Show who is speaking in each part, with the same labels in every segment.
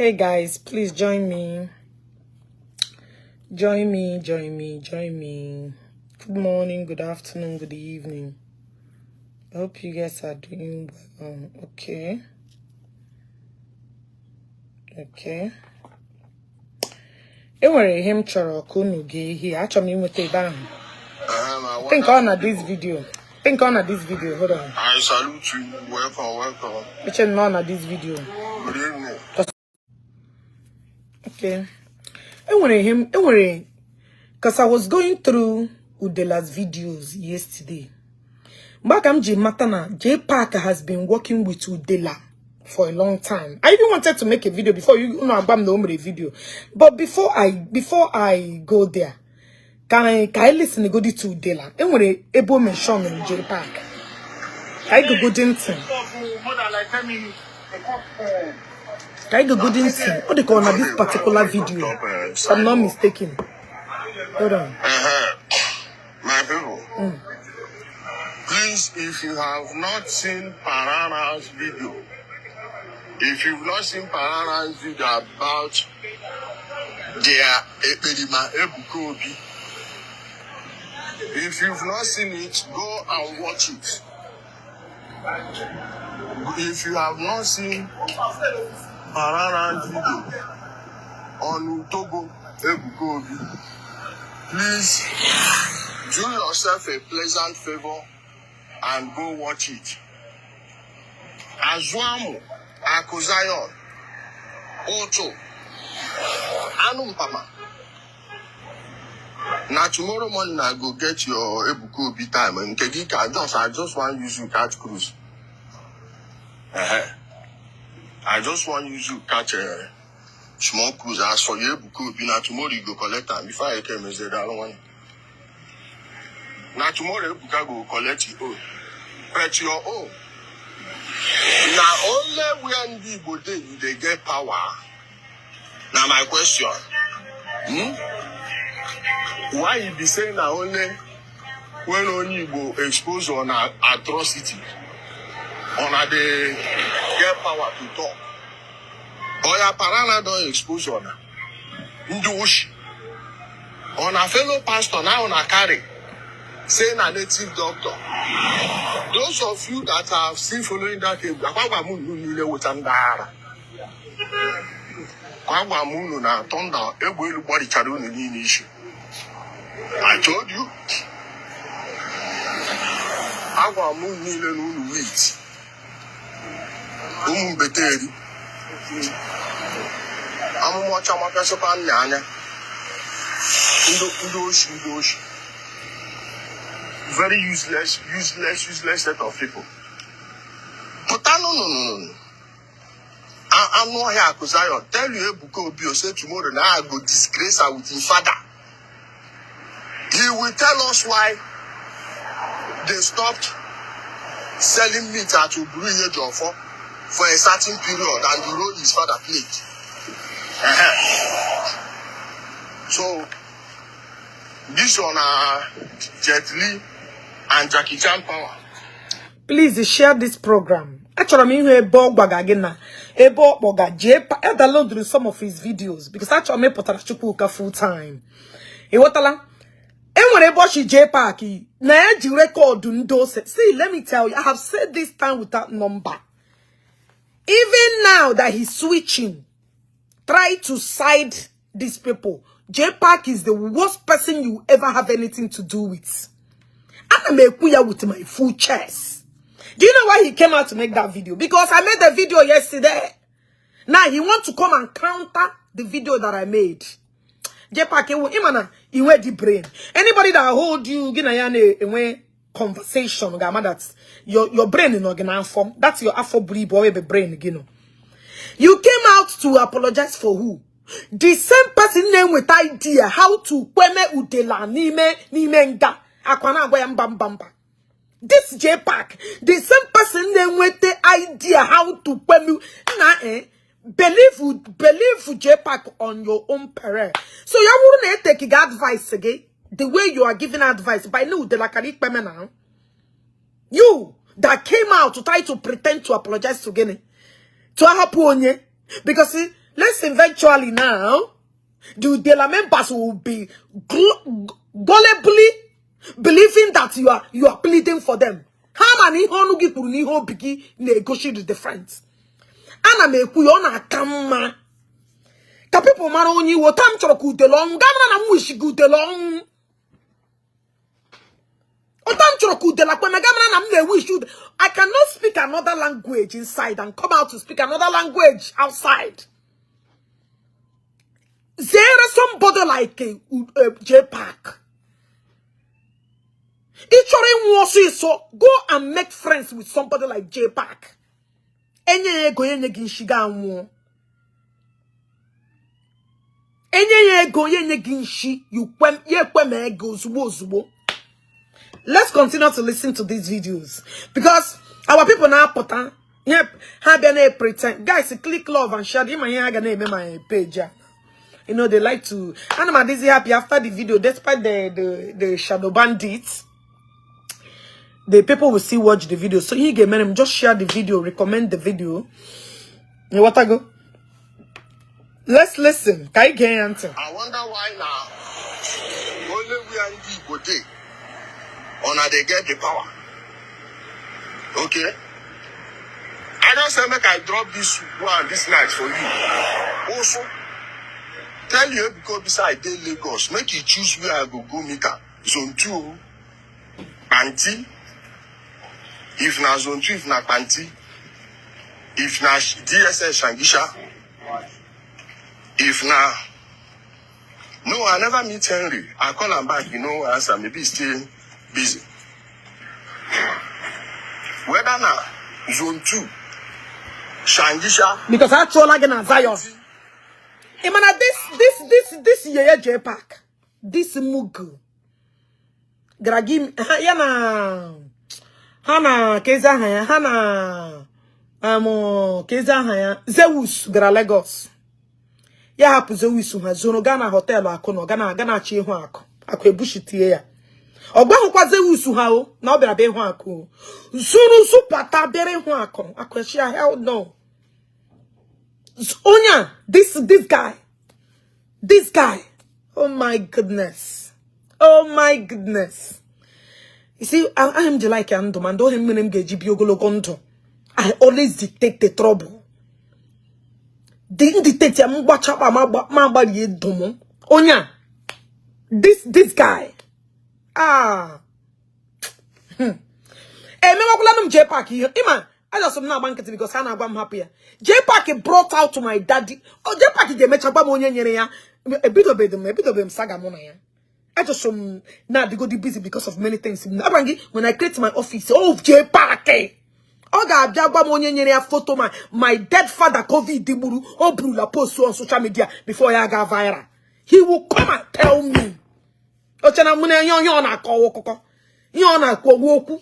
Speaker 1: Hey guys, please join me. Join me, join me, join me. Good morning, good afternoon, good evening. I hope you guys are doing well. Okay. Okay. E nwere ihe m chọrọ ka unu gee ihe. Achọrọ m inweta ebe ahụ.
Speaker 2: My
Speaker 1: Think on
Speaker 2: wonderful
Speaker 1: this
Speaker 2: people.
Speaker 1: Video. Think on this video. Hold on.
Speaker 2: I salute you. Welcome, welcome.
Speaker 1: Eche m nọ na this video.
Speaker 2: Good evening.
Speaker 1: Okay. E nwere ihe m e nwere, because I was going through Udela's videos yesterday. Mgbe aka m ji mata na J Park has been working with Udela for a long time. I even wanted to make a video before you know agba m na o mere video. But before I go there, ka I listen godi to Udela. E nwere ebe o mention J Park. Ka anyị gogodi ntị.
Speaker 3: More than like 10 minutes.
Speaker 1: Ka anyị gogodi ntị. Ọ dị ka ọ na this particular video, if I'm not mistaken. Hold on.
Speaker 2: My people, please, if you have not seen Parana's video, if you've not seen Parana's video about their Ekperima Ebuka Obi, if you've not seen it, go and watch it. If you have not seen Parana's video on Utogo Ebuka Obi, please do yourself a pleasant favor and go watch it. Azuamu, Aku Zion, Ocho, Anu Mpama. Na tomorrow morning I go get your Ebuka Obi time. Nke gị ka I just wan use you catch cruise. I just wan use you catch small cruise. As for your Ebuka Obi, na tomorrow you go collect am. Before I came, say that one. Na tomorrow Ebuka go collect your own. But your own, na only where ndị Igbo dey you dey get power. Na my question. Why you be say na only when onye Igbo expose on atrocity, una dey get power to talk? Oya, Parana don expose una. Ndị oshi. Una fellow pastor na una carry say na native doctor. Those of you that are still following that cable, akwagwa m unu niile wụcha ndị ara. Agwa m unu na thunder egbe elu gbarichara unu niile isi. I told you. Agwa m unu niile na unu wit. Ụmụ mbeteri. Amụma ọcha makasịkwa nna anya. Ndị oshi, ndị oshi. Very useless, useless, useless set of people. Pụtanụ nụnụnụ. Anụ ọhịa Akụ Zion tell you Ebuka Obi o say tomorrow na I go disgrace her with him father. He will tell us why they stopped selling meat at Uburu Ihejiofor for a certain period and the role his father played. So this one Jet Li and Jackie Chan power.
Speaker 1: Please share this program. Achọrọ m ịhụ ebe ọ gwaga gị na ebe ọ kpọga jee e download some of his videos because achọrọ m ịpụtara Chukwuka full time. Ị ghọtala? E nwere ebe ọchị J Park na-eji record ndị ose. See, let me tell you, I have said this time without number. Even now that he's switching, try to side these people. J Park is the worst person you ever have anything to do with. Ana m ekwu ya with my full chest. Do you know why he came out to make that video? Because I made the video yesterday. Now he wants to come and counter the video that I made. J Park, imana inwe the brain. Anybody that hold you, gị na ya na-enwe conversation, ga-ama that your brain nọ gị n'afọ. That's your afọ buru ibu, ọ ebe brain gị nọ. You came out to apologize for who? The same person na-enweta idea how to kweme Udela n'ime nga. Akwa na-agwa ya mba mba mba. This J Park, the same person na-enweta idea how to kweme na believe J Park on your own peril. So ya wuru na take gị advice gị the way you are giving advice by now Udela kara ikpeme now. You that came out to try to pretend to apologize to gịnị? To ahapụ onye, because see, Let's eventually now, the Udela members will be gullibly believing that you are pleading for them. Ha ma na ihe ọnụ gị kwuru na ihe obi gị na-egosi the difference. Ana m ekwu ya, ọ na-aka mma ka people mara onye iwo taa. M chọrọ ka udele ọnwụ gaa mara na m wish gị udele ọnwụ ụta. M chọrọ ka udele akpeme gaa mara na m na-ewish ude. I cannot speak another language inside and come out to speak another language outside. Zere somebody like a J Park. Ị chọrọ ịnwụ ọsịsọ, go and make friends with somebody like J Park. Enye ya ego, ya enye gị nshi, ga anwụọ. Enye ya ego, ya enye gị nshi, ya ekwe ma ego ozugbo ozugbo. Let's continue to listen to these videos because our people na-apụta ihe ha bịa na-pretend. Guys, click love and share. Ịma ihe ha ga na-eme my page a. They like to, and I'm adịzi happy after the video. Despite the shadow bandits, the people will still watch the video. So ihe ga-emere m, just share the video, recommend the video. You what I go? Let's listen ka anyị gee ya ntị.
Speaker 2: I wonder why na only where ndị Igbo dey, una dey get the power. Okay? I don say make I drop this one this night for you. Also, tell you Ebuka Obi say I dey Lagos, make you choose where I go go meet am. Zone 2, Panti. If na zone 2, if na Panti, if na DSS Shangisha, if na no, I never meet Henry. I call am back, answer. Maybe he's still busy. Whether na zone 2, Shangisha,
Speaker 1: Because a chụọla gị na Zion. Ị ma na this yeye J Park, this mugu gara gị ha ya na ha na kezi aha ya, ha na kezi aha ya, Zeus, gara Lagos. Ya hapụ Zeus, ha zoro gaa na hotel akụ na ọ ga na aga na-achọ ịhụ akụ. Akụ ebushitie ya. Ọ gwaghịkwa Zeus ha o na ọ bịara bịa ịhụ akụ o. Zuru zupata bịara ịhụ akụ. Akụ echi ya, hell no. Onye a, this guy, this guy, oh my goodness, oh my goodness. You see, I am ji like ya ndụ ma ndị ohe mmiri m ga-eji bi ogologo ndụ. I always dictate the trouble. The dictate ya m gbachakpa ma agbarie ndụ m. Onye a, this guy, ah, emewakwala m J Park ihe ịma. Ajọsọ m na-agba nkịtị because ha na-agwa m hapụ ya. J Park brought out to my daddy. Oh, J Park ga-emecha gwa m onye nyere ya. Ebidobeghị m saga mụ na ya. Ajọsọ m na-adịgodi busy because of many things. Agwa gị, when I create my office, oh, J Park, ọ ga-abịa gwa m onye nyere ya foto my dead father COVID gburu, o burula post on social media before ya ga viral. He will come and tell me. Oche na mụ na ihe ọ na-akọwa akụkọ, ihe ọ na-akọwa okwu.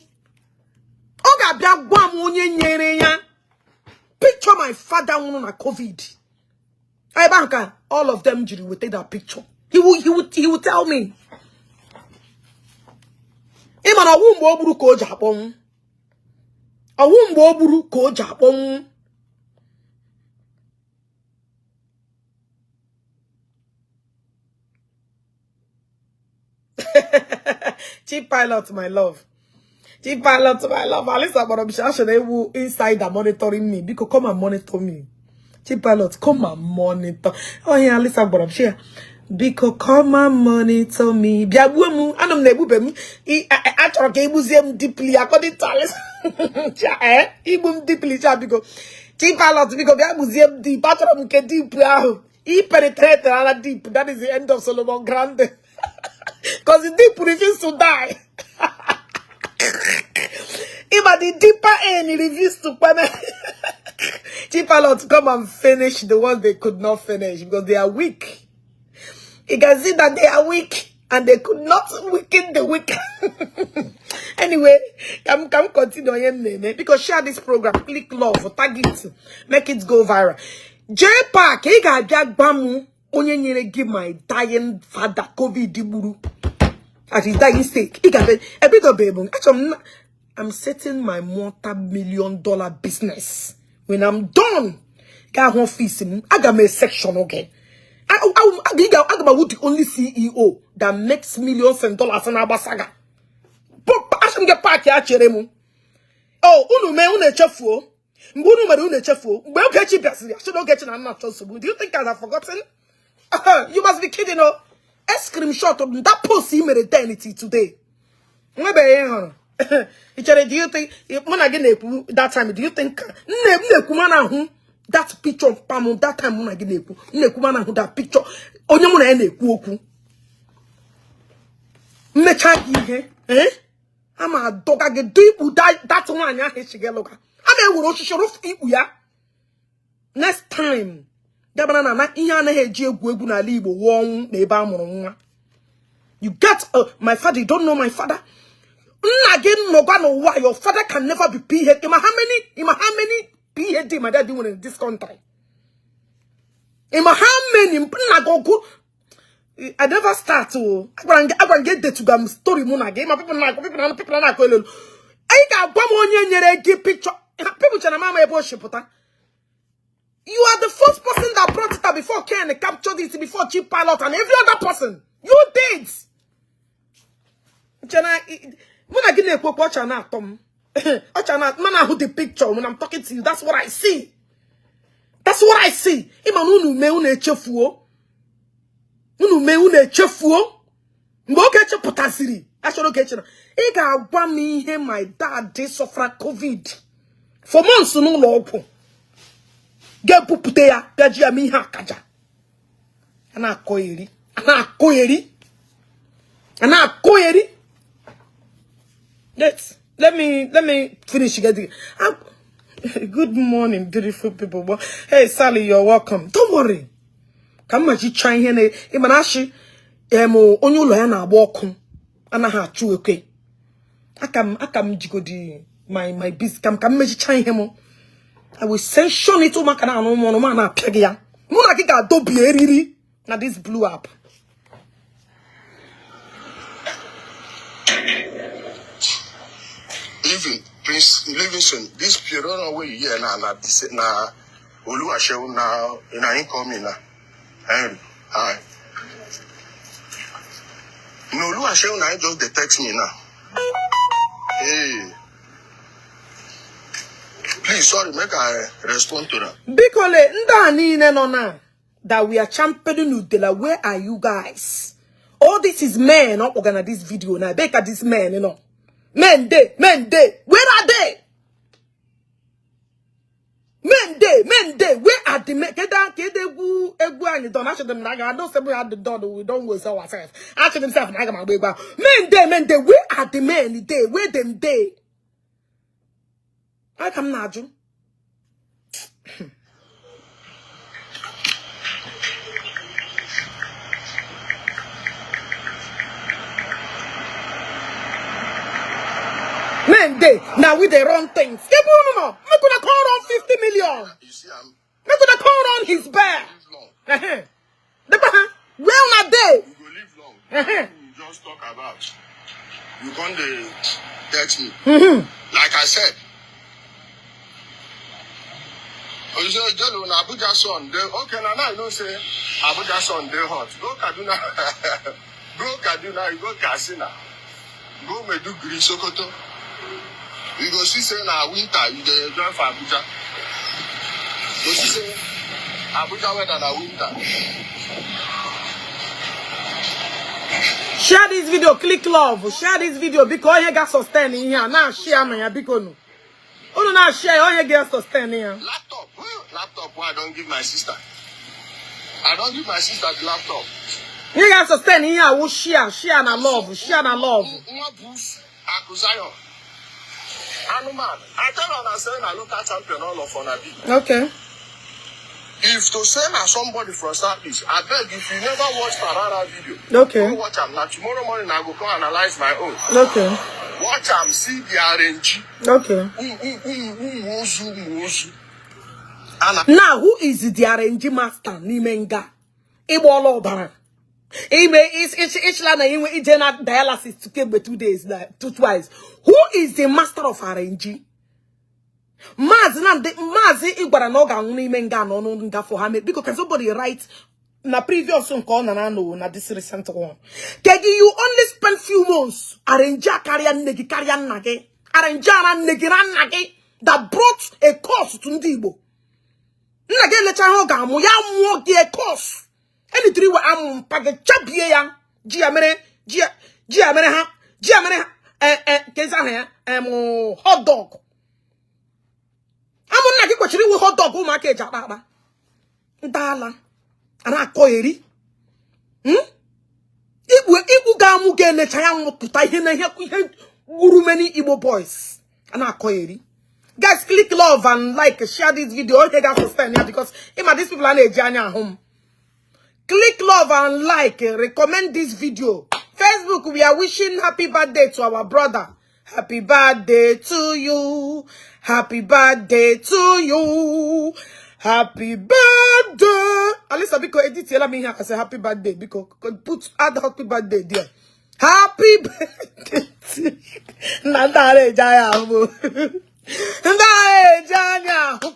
Speaker 1: Ọ ga-abịa gwa m onye nyere ya picture my father nwụrụ na COVID. Ebe ahụ ka all of them jiri weta that picture. He will tell me. Ị ma na ọwụ mgbe o gburu ka o ji akpọnwụ. Ọwụ mgbe o gburu ka o ji akpọnwụ. Chief Pilot, my love. Chief Pilot, my love. Alisa kpọrọ m shi na ewu insider monitoring me. Biko, come and monitor me. Chief Pilot, come and monitor. Oh, yeah, Alisa kpọrọ m shi ya. Biko, come and monitor me. Bịa gbuo m. Anụ m na-egbube m. Achọrọ ka egbuzie m deeply according to Alisa. Cha, eh? Igbu m deeply, cha, biko. Chief Pilot, biko, bịa gbuzie m deep. Achọrọ m nke deep ahụ. I penetrate ala deep. That is the end of Solomon Grande. Because the deep refuse to die. Even the deeper end, he refused to come. Chief Pilot, come and finish the ones they could not finish because they are weak. You can see that they are weak and they could not weaken the weak. Anyway, come continue on your name because share this program, click love, tag it, make it go viral. J Park, ị ga-abịa gwa m onye nyere gị my dying father COVID gburu at his dying sake. Ị ga-abịa ebidobeghị m. Achọrọ m I'm setting my multi-million dollar business. When I'm done, Gaa hụ office m, aga m e-section gị. Aga m awụ the only CEO that makes millions and dollars na-agba saga. Asị m gị park ya chere m. Oh, unu mee unu echefuo. Mgbe unu mere unu echefuo. Mgbe Ogechi bịasịrị, asị na Ogechi na nna achọ nsogbu. Do you think I have forgotten? You must be kidding, oh. A screenshot of that post he made then till today. Nwebeghị ihe hụrụ. Ị chere, do you think mụ na gị na-ekwu that time, do you think nne m na-ekwu ma na-ahụ that picture of Pam that time mụ na gị na-ekwu, m na-ekwu ma na-ahụ that picture onye mụ na ya na-ekwu okwu. Mmecha gị ihe, eh? Ama adọga gị dụ ikpu that nwaanyị ahụ echi gị lụga. A na-ewere osisi rụf ikpu ya. Next time, gabara na ihe anaghị eji egwu egwu n'ala Igbo wụọ ọnwụ na ebe a mụrụ nwa. You get my father, you don't know my father. Nna gị nọgwa n'ụwa, your father can never be PhD. Ima how many PhD my daddy nwere in this country? Ima how many nna gị ọgụ? I never start o. Agwara m gị edetuga m story mụ na gị. Ma people na-akọ, people na-akọ elu elu. Ị ga-agwa m onye nyere gị picture. People chere mama ebe o si pụta. You are the first person that brought it up before Ken captured it, before Chief Pilot and every other person. You did. Mụ na gị na-ekwu okwu, ọcha na-atọ m. Ọcha na mana ahụ the picture when I'm talking to you. That's what I see. That's what I see. Ịma na unu mee unu echefuo. Unu mee unu echefuo. Mgbe Ogechi pụtasịrị, achọrọ Ogechi na ị ga-agwa m ihe my dad suffer COVID for months n'ụlọ ọgwụ. Ga-ebupụta ya bịa ji ya mee ihe akaja. A na-akọ eri. A na-akọ eri. A na-akọ eri. Let me finish getting. Good morning, beautiful people. Hey, Sally, you're welcome. Don't worry. Ka mma ji chọọ ihe na ị mara ashị em onye ụlọ ya na-agba ọkụ anaghị achụ ekwe. Aka m jigodi my biz ka m mechicha ihe m. I will sanction it ụmụaka na-anụ ụmụ ọnụ ma na-apịa gị ya. Mụ na gị ga-adọbi eriri na this blue app.
Speaker 2: Even Prince Livingston, this period wey you hear now, na this na Oluwaseun na na him come na Henry. Hi. No, Oluwaseun na him just dey text me now. Hey. Please, sorry, make I respond to that.
Speaker 1: Biko le, ndị a niile nọ na that we are championing Udela, where are you guys? All this is men up organize this video now. Beka this men, you know. Men dey, where are they? Men dey, where are the men? Keda egwu egwu anyị don actually them na I don't say we had the done, we don't waste ourselves. Actually themselves na ma gba. Men dey, where are the men dey? Where them dey? I come na ajụ. Men dey now we dey run things. Make una call on 50 million.
Speaker 2: You see,
Speaker 1: Make una call on his bear. Where una dey?
Speaker 2: You go live long. You just talk about. You can't text me. Like I said. You say, Jello, na Abuja son. They, okay, now I don't say Abuja son, they hot. Go Kaduna. Go Kaduna, you go Katsina. Go Maiduguri, Sokoto. You go see say na winter, you dey enjoy for Abuja. You go see say Abuja weather na winter.
Speaker 1: Share this video, click love. Share this video because you got sustain in here. Now share man, because no. Oh no, share all you get sustain here.
Speaker 2: Laptop, why I don't give my sister? I don't give my sister the laptop.
Speaker 1: You got sustain here. I will share, share and love, share and love.
Speaker 2: Animal. I tell her I say na local champion all of on a.
Speaker 1: Okay.
Speaker 2: If to say na somebody from Southeast, I beg if you never watch Farara video,
Speaker 1: okay,
Speaker 2: go watch am. Now tomorrow morning I go come analyze my own.
Speaker 1: Okay.
Speaker 2: Watch am, see the arrange.
Speaker 1: Okay. Now who is the arrange master? N'ime nga. Igbo ọbara. Ime is na inwe ije na dialysis to kemgbe 2 days na two twice. Who is the master of arrange? Maazị Nnamdi, Maazị ị gwara na ọ ga-anwụ n'ime nga n'ọnụ nga for ha. Biko, can somebody write na previous nke ọ nara anọ na this recent one? Kegi, you only spend few months arrange karịa nne gị, karịa nna gị, arrange ara nne gị na nna gị that brought a curse to ndị Igbo. Nna gị elecha ihe ọ ga-amụ, ya mụọ gị a curse. Enitiri iwe amụ mpa gị, chabie ya, ji ya mere, ji ya mere ha, ji ya mere ha kezi aha ya em hot dog. Amụ nna gị kwesịrị iwe hot dog ụmụaka eji akpa akpa ndị ala a na-akọ eri. Ikpu ikpu ga-amụ ga-elecha ya nwụpụta ihe na ihe ihe gburu many Igbo boys a na-akọ eri. Guys, click love and like, share this video. Oge ga sustain ya because ịma these people a na-eji anya ahụ m. Click love and like, recommend this video. Facebook, we are wishing happy birthday to our brother. Happy birthday to you. Happy birthday to you. Happy birthday. Alisa, biko, edit m ihe a say happy birthday. Biko, put add happy birthday there. Happy birthday to you. Na ndị ara eji anya ahụ. Ndị ara eji anya ahụ.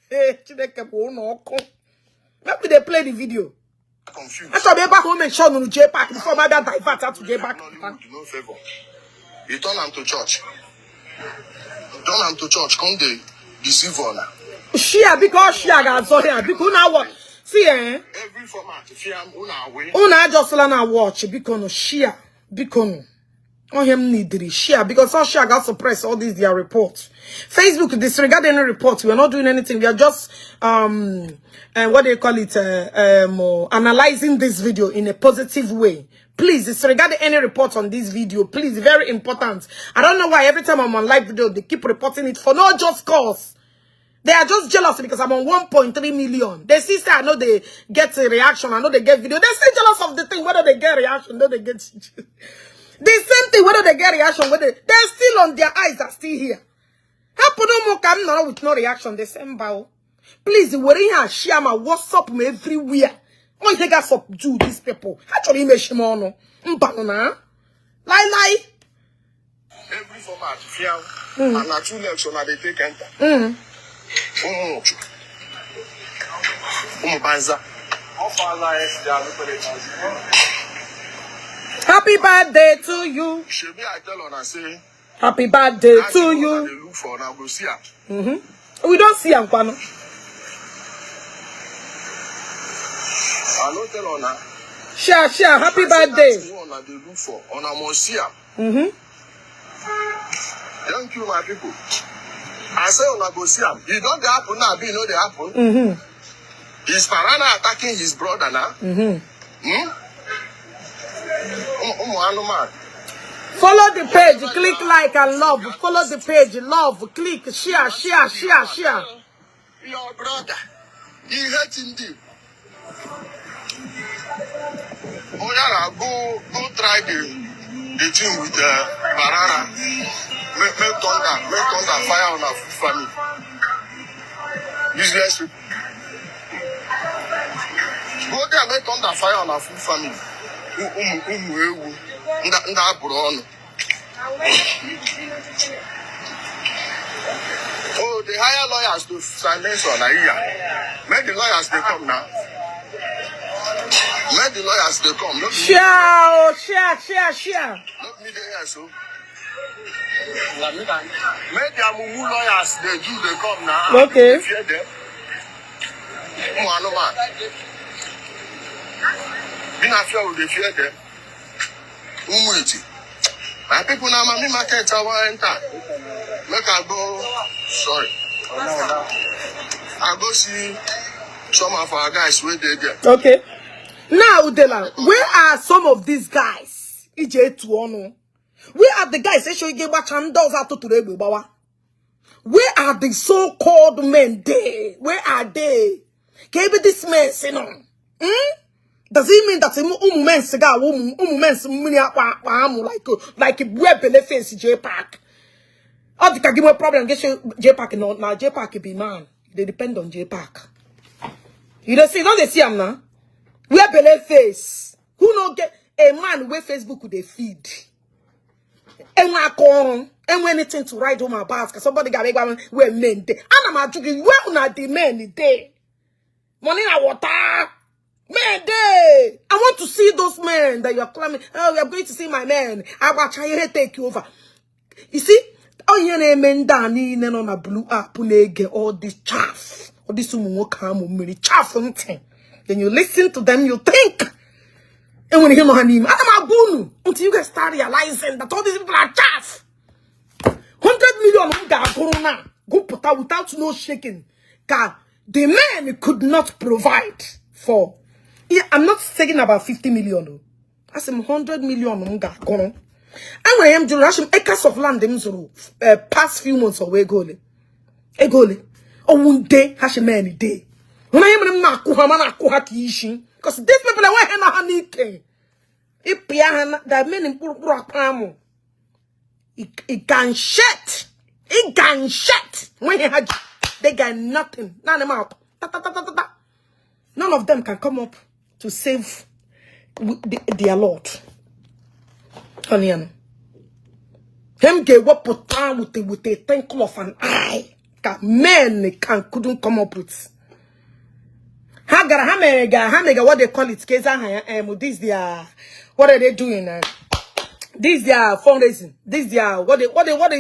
Speaker 1: Hey, Chineke bụ ụlọ ọkụ. Make we dey play the video.
Speaker 2: Confused.
Speaker 1: Achọrọ m ebe ahụ o mention nụrụ J Park before ma bịa divert out to J Park.
Speaker 2: Nollywood no favor. You turn am to church. You turn am to church, come dey deceive una.
Speaker 1: Share, biko, share ga-azọ ya, biko. Unu awọ see eh.
Speaker 2: Every format, fiam una away.
Speaker 1: Unu ajọsịla na watch, biko nụ, share, biko nụ. Ohe m neediri share because all share got suppress all these their reports. Facebook, disregard any report. We are not doing anything. We are just and what do you call it, analyzing this video in a positive way. Please disregard any report on this video. Please, very important. I don't know why every time I'm on live video, they keep reporting it for no just cause. They are just jealous because I'm on 1.3 million. They see, say, I know they get a reaction. I know they get video. They're still jealous of the thing, whether they get reaction, whether they get the same thing, whether they get reaction, whether they're still on, their eyes are still here. Happen no more come now with no reaction. The same bow. Please, were here, share my WhatsApp me everywhere. Oh, you got subdue these people. Actually, me shimono. Mba na. Lie lie.
Speaker 2: Every format, fiam. And na two legs una dey take enter. Ụmụ ụchụ. Ụmụ banza.
Speaker 1: Happy birthday to you.
Speaker 2: Shebi I tell una say
Speaker 1: Happy birthday
Speaker 2: that
Speaker 1: to
Speaker 2: thing una
Speaker 1: you.
Speaker 2: dey look for, una go see am.
Speaker 1: We don't see am kwano.
Speaker 2: I no tell una.
Speaker 1: Share, share. Happy
Speaker 2: I say that
Speaker 1: birthday.
Speaker 2: thing wey una dey look for, una must see am. Thank you, my people. I say una go see am. E don dey happen now, abi e no dey happen? Is Farana attacking his brother now? Hmm? Ụmụ anụmanụ.
Speaker 1: Follow the page, click like and love. Follow the page, love, click, share, share, share, share.
Speaker 2: Your brother, he hate ndị. Oya na go try the thing with Barara. Make thunder fire on our family. Useless people. Go there, make thunder fire on our full family. Ụmụ ụmụ ewu ndị abụrụ ọnụ. Oh, they hire lawyers to silence on Iya. Make the lawyers they come now. Make the lawyers they come. No be me.
Speaker 1: Share, oh, share, share, share.
Speaker 2: No be me dey here so. Make their mumu lawyers they do they come now.
Speaker 1: Okay.
Speaker 2: They fear them. Ụmụ anụmanụ. Bi na fear we dey fear them. Ụmụ iti. My people na mami market I wan enter. Make I go, sorry. I go see some of our guys wey dey there.
Speaker 1: Okay. Now, Udela, where are some of these guys? Ije etu ọnụ. Where are the guys? Esho ige gbacha ndị ọzọ atụtụrụ egbe gbawa. Where are the so-called men there? Where are they? Ka ebe this men si nọ? Hmm? Does it mean that ụmụ men si ga ụmụ ụmụ men si mmiri akpa akpa amụ like where bele face J Park? Ọ dị ka gị nwee problem gị sị J Park nọ na J Park be man. They depend on J Park. You don't see, don't they see am now? Where bele face? Who no get a man where Facebook dey feed? Enwe aka ọrụ, Enwe anything to write home about ka somebody gara ịgwa m where men dey. Ana m ajụ gị, where una the men dey? Money na water. Men dey. I want to see those men that you are claiming. "Oh, we are going to see my men." Agbacha ihe, take over. You see, onye na-eme ndị a niile nọ na blue app na-ege all this chaff, all this ụmụ nwoke amụ mmiri chaff ntị. Then you listen to them, you think enwere ihe nọ ha n'ime. Ana m agwa unu until you guys start realizing that all these people are chaff. 100 million m ga-agụrụ na gụpụta without no shaking ka the men could not provide for. Yeah, I'm not saying about 50 million o. Asị m 100 million m ga-agụrụ. Enwere ihe m jụrụ, asị m acres of land m zụrụ past few months, ọwa ego ole? Ego ole ọwụ nde ha shi men dey? Hụ na ihe mere m na-akụ ha, ma na-akụ ha ka isi, because these people enweghị na ha n'ike ịpịa ha na the men mkpụrụ mkpụrụ akpa amụ. It can shit. It can shit. When he had, they got nothing. None of them out. Ta, ta, ta, ta, ta, ta. None of them can come up to save their Lord. Honey, him get what put down with a twinkle of an eye. That men can couldn't come up with. Ha gara ha mere ga ha mega, what they call it, keza ha this their, what are they doing? This their fundraising, this their, what they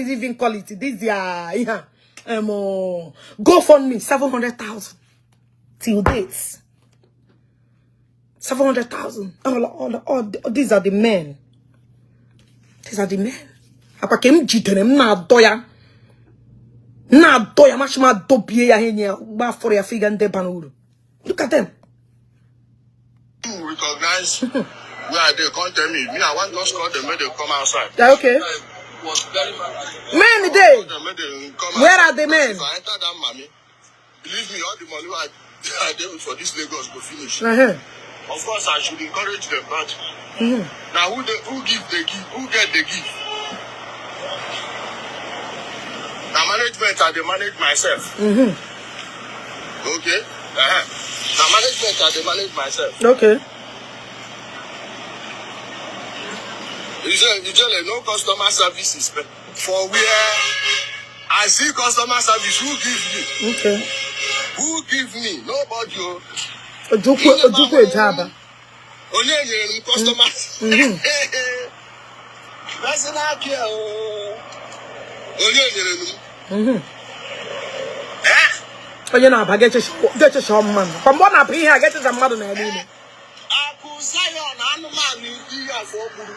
Speaker 1: even call it, this their, yeah, GoFundMe, 700,000 till date. 700,000. All these are the men. These are the men. Akwa ke m jidere m na-adọ ya. M na-adọ ya, machi m adọbie ya ihe nye ya gba afọrọ ya figa ndị bara uru. Look at them.
Speaker 2: You recognize where they come tell me. Me, I want just call them, make they come outside.
Speaker 1: Yeah, okay. Men dey.
Speaker 2: Call them, make they come
Speaker 1: Where
Speaker 2: outside.
Speaker 1: are the men?
Speaker 2: If I enter that mommy, believe me, all the money I dey with for this Lagos go finish. Of course, I should encourage them, but now who give they give, who get they give. Now management, I dey manage myself. Okay? Now management, I dey manage myself. You say, no customer services for where I see customer service, who give me? Who give me? Nobody. Oh.
Speaker 1: Ojukwu Ojukwu eje Aba.
Speaker 2: Onye nyere m customer personal care oh. Onye nyere m? Eh?
Speaker 1: Onye na-aba ga-echecha mmadụ. Kwa mgbe ọ na-aba ihe a ga-echecha mmadụ na ya niile.
Speaker 2: Akụ Zion anụmanụ ihe afọ gburu.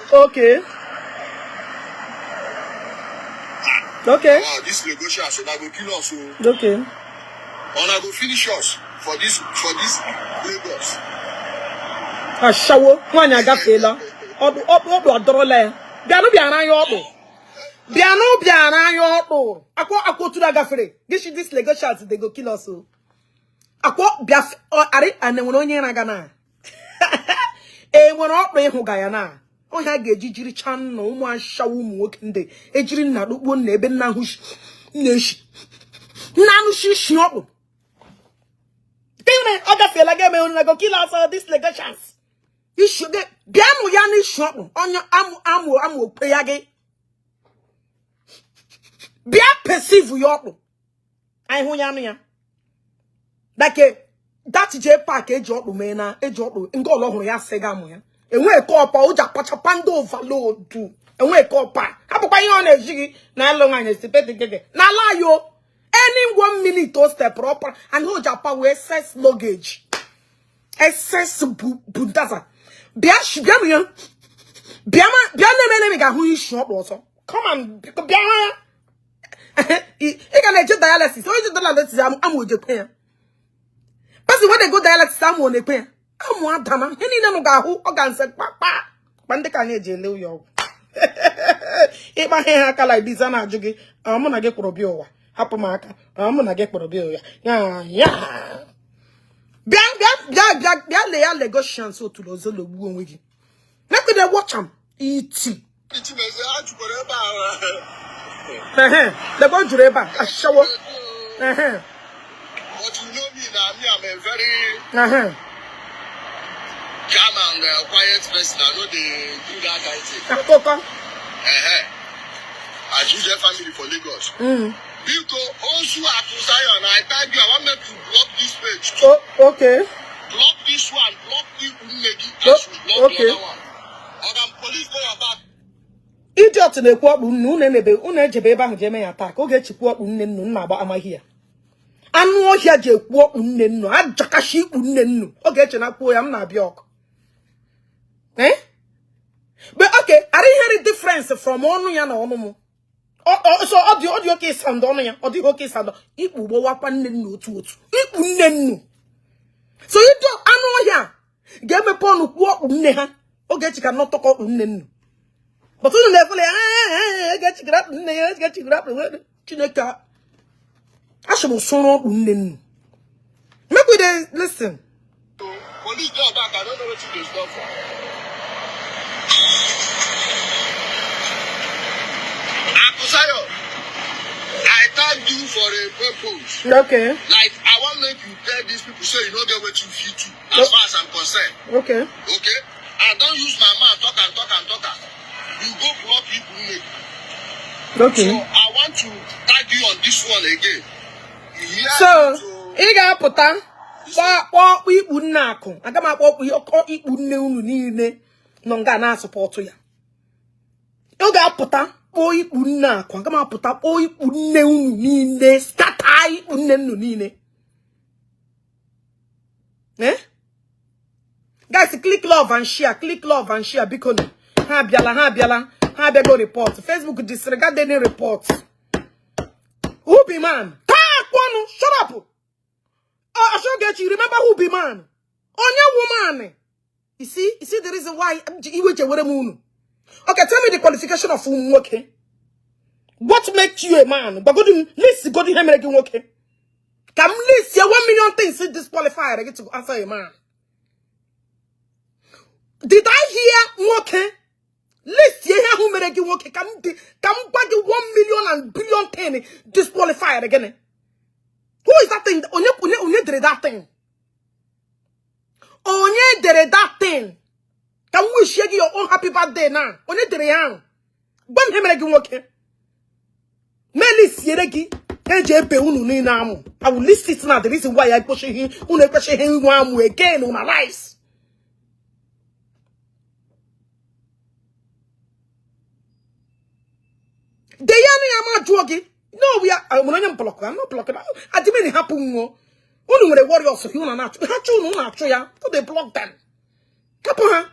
Speaker 2: Wow, this negotiation una go kill us oh. Una go finish us for this Lagos.
Speaker 1: Ashawo nwaanyị agafeela. Ọdụ ọkpụ ọkpụ adọrọla ya. Bịanụ bịara anya ọkpụ. Bịanụ bịara anya ọkpụ. Akwa akwa oturu agafere. This Lagosians, they go kill us o. Akwa bịa arị ana nwere onye na-aga na. E nwere ọkpụ ịhụga ya na. Ọhịa ga-eji jiri chaa nna ụmụ ashawo ụmụ nwoke ndị ejiri nna dukpuo nna ebe nna ahụ na-eshi. Nna anụ shi shi ọkpụ. Gịnị ọ gafeela ga eme onye go kill us all these Lagosians. Issue gị bịanụ ya n'isi ọkpụ onye amụ amụ amụ okpe ya gị bịa perceive ya ọkpụ anyị hụ ya anụ ya like that J park eji ọkpụ mee na eji ọkpụ nke ọlọ hụrụ ya sị ga amụ ya enwee ka ọpa o ji akpachapa ndị overload enwee ka ọpa hapụkwa ihe ọ na-eji gị na alụ nwaanyị esipeti gege na ala yo any one minute o step up and o ji apa wee excess luggage, excess bundaza bịa bịa nụ ya bịa ma bịa na-eme na ga-ahụ isi ọkpụ ọzọ. Come and bịa hụ ya. Ị ga na-eje dialysis, onye je dialysis amụ ojekwe ya. Person wey dey go dialysis amụ ọ na-ekwe ya amụ adama ihe niile nụ ga-ahụ ọ ga nse kpakpa kpa ndị ka anyị eji ele ụyọ ọgwụ ịkpa ihe ha aka like this a na-ajụ gị ọ mụ na gị kpọrọ bịa ụwa hapụ m aka ọ mụ na gị kpọrọ bịa ụwa ya ya bịa bịa bịa bịa bịa lee ya Lagosians otulu ọzọ logbuo onwe gị. Make we dey watch am iti.
Speaker 2: Chimezie a jukwara ebe a.
Speaker 1: Ehe, Lagos juru ebe a ashawo ehe.
Speaker 2: But you know me now, me, I'm a very
Speaker 1: ehe
Speaker 2: calm and quiet person. I no dey do that kind thing.
Speaker 1: Akụkọ.
Speaker 2: Uh-huh. I As you get family for Lagos. Biko, Ozu Aku Zion, I tag you, I want make you block this page too.
Speaker 1: Oh, okay.
Speaker 2: Block this one, block the Unegi,
Speaker 1: Oh,
Speaker 2: as you block
Speaker 1: okay.
Speaker 2: the other one. Oga, police go your back.
Speaker 1: Idiot na-ekwu ọkpụ nne unu enebe unu ejebe ebe ahụ ji eme ya taa ka oge echikwu ọkpụ nne nnu nna agba amaghị ya. Anụ ọhịa ji ekwu ọkpụ nne nnu ajakashi ikpu nne nnu oge eche na kwuo ya m na-abịa ọkụ. Eh? But okay, I didn't hear the difference from ọnụ ya na ọnụ m. So ọ dị oke sound ọnụ ya, ọ dịghị oke sound. Ikpu gbawakwa nne nnu otu otu. Ikpu nne nnu. So ịdị anụ ọhịa ga-emepe ọnụ kwuo ọkpụ nne ha. Oge echi ka nọtọkọ ọkpụ nne nnu. But unu na-efele ya, Ogechi grapụ nne ya, Ogechi grapụ nne. Chineke asị m sụrụ ọkpụ nne nnu. Make we dey listen.
Speaker 2: Police go your back, I don't know wetin dey stop for. Aku Zion, I thank you for a purpose.
Speaker 1: Okay.
Speaker 2: Like, I want make you tell these people say you no get wetin you fit do, as far as I'm concerned.
Speaker 1: Okay.
Speaker 2: Okay? I don't use my mouth talk and talk and talk. You go block people make.
Speaker 1: Okay.
Speaker 2: So I want to tag you on this one again. You hear
Speaker 1: So,
Speaker 2: me?
Speaker 1: ị ga-apụta kpọọ ọkpụ ikpu nne akụ. Aga m akpọ ọkpụ ikpu nne unu niile nọ nga na-asọpọtụ ya. Ọ ga-apụta kpọọ ikpu nne akụ. Aga m apụta kpọọ ikpu nne unu niile, skata ikpu nne unu niile. Eh? Guys, click love and share. Click love and share. Biko nụ. Ha abịala, ha abịala. Ha abịago report. Facebook disregard any report. Who be man? Taa kwọnụ. Shut up. Ashogechi, remember who be man? Onye woman. You see the reason why iwe je were m unu. Okay, tell me the qualification of nwoke. What makes you a man? Gbagodi m, list godi ihe mere gị nwoke. Ka m list ya 1 million things disqualify gị to answer a man. Did I hear nwoke? List ya ihe ahụ mere gị nwoke ka m dị ka m gwa gị 1 million and billion thing disqualify gịnị? Who is that thing? Onye onye onye dere that thing? Onye dere that thing? Ka m wish gị your own happy birthday now. Onye dere ya ahụ? Gwa m ihe mere gị nwoke. Meli siere gị eji ebe unu niile amụ. I will list it now. The reason why I ekwesịghị unu ekwesịghị inwe amụ again una lives. De ya na ya ma jụọ gị. No, we are I'm onye m block. I'm not blocking. Adịmeni hapụ nwụọ. Unu nwere warriors hi unu na-achụ. Ha chụ unu na-achụ ya. Go dey block them. Hapụ ha.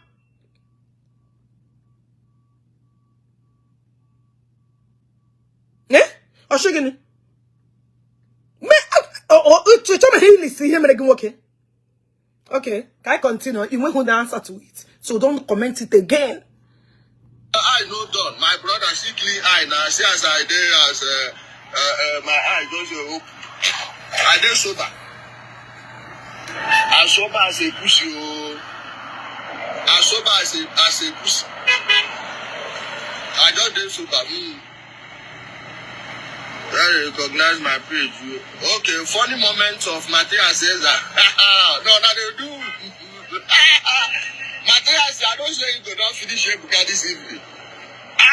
Speaker 1: Eh? Ọ sị gịnị? Me chọọ m ihe ilisi ihe mere gị nwoke. Okay, can I continue? You won't the answer to it. So don't comment it again.
Speaker 2: I no done. My brother see clean eye now. See as I dey as my eye just dey open. I dey sober. I sober as a pussy. Oh. I sober as a pussy. I just dey sober. I recognize my page. Okay, funny moments of Matthias says that. No, now they do. Matthias, I don't say you go not finish Ebuka this evening.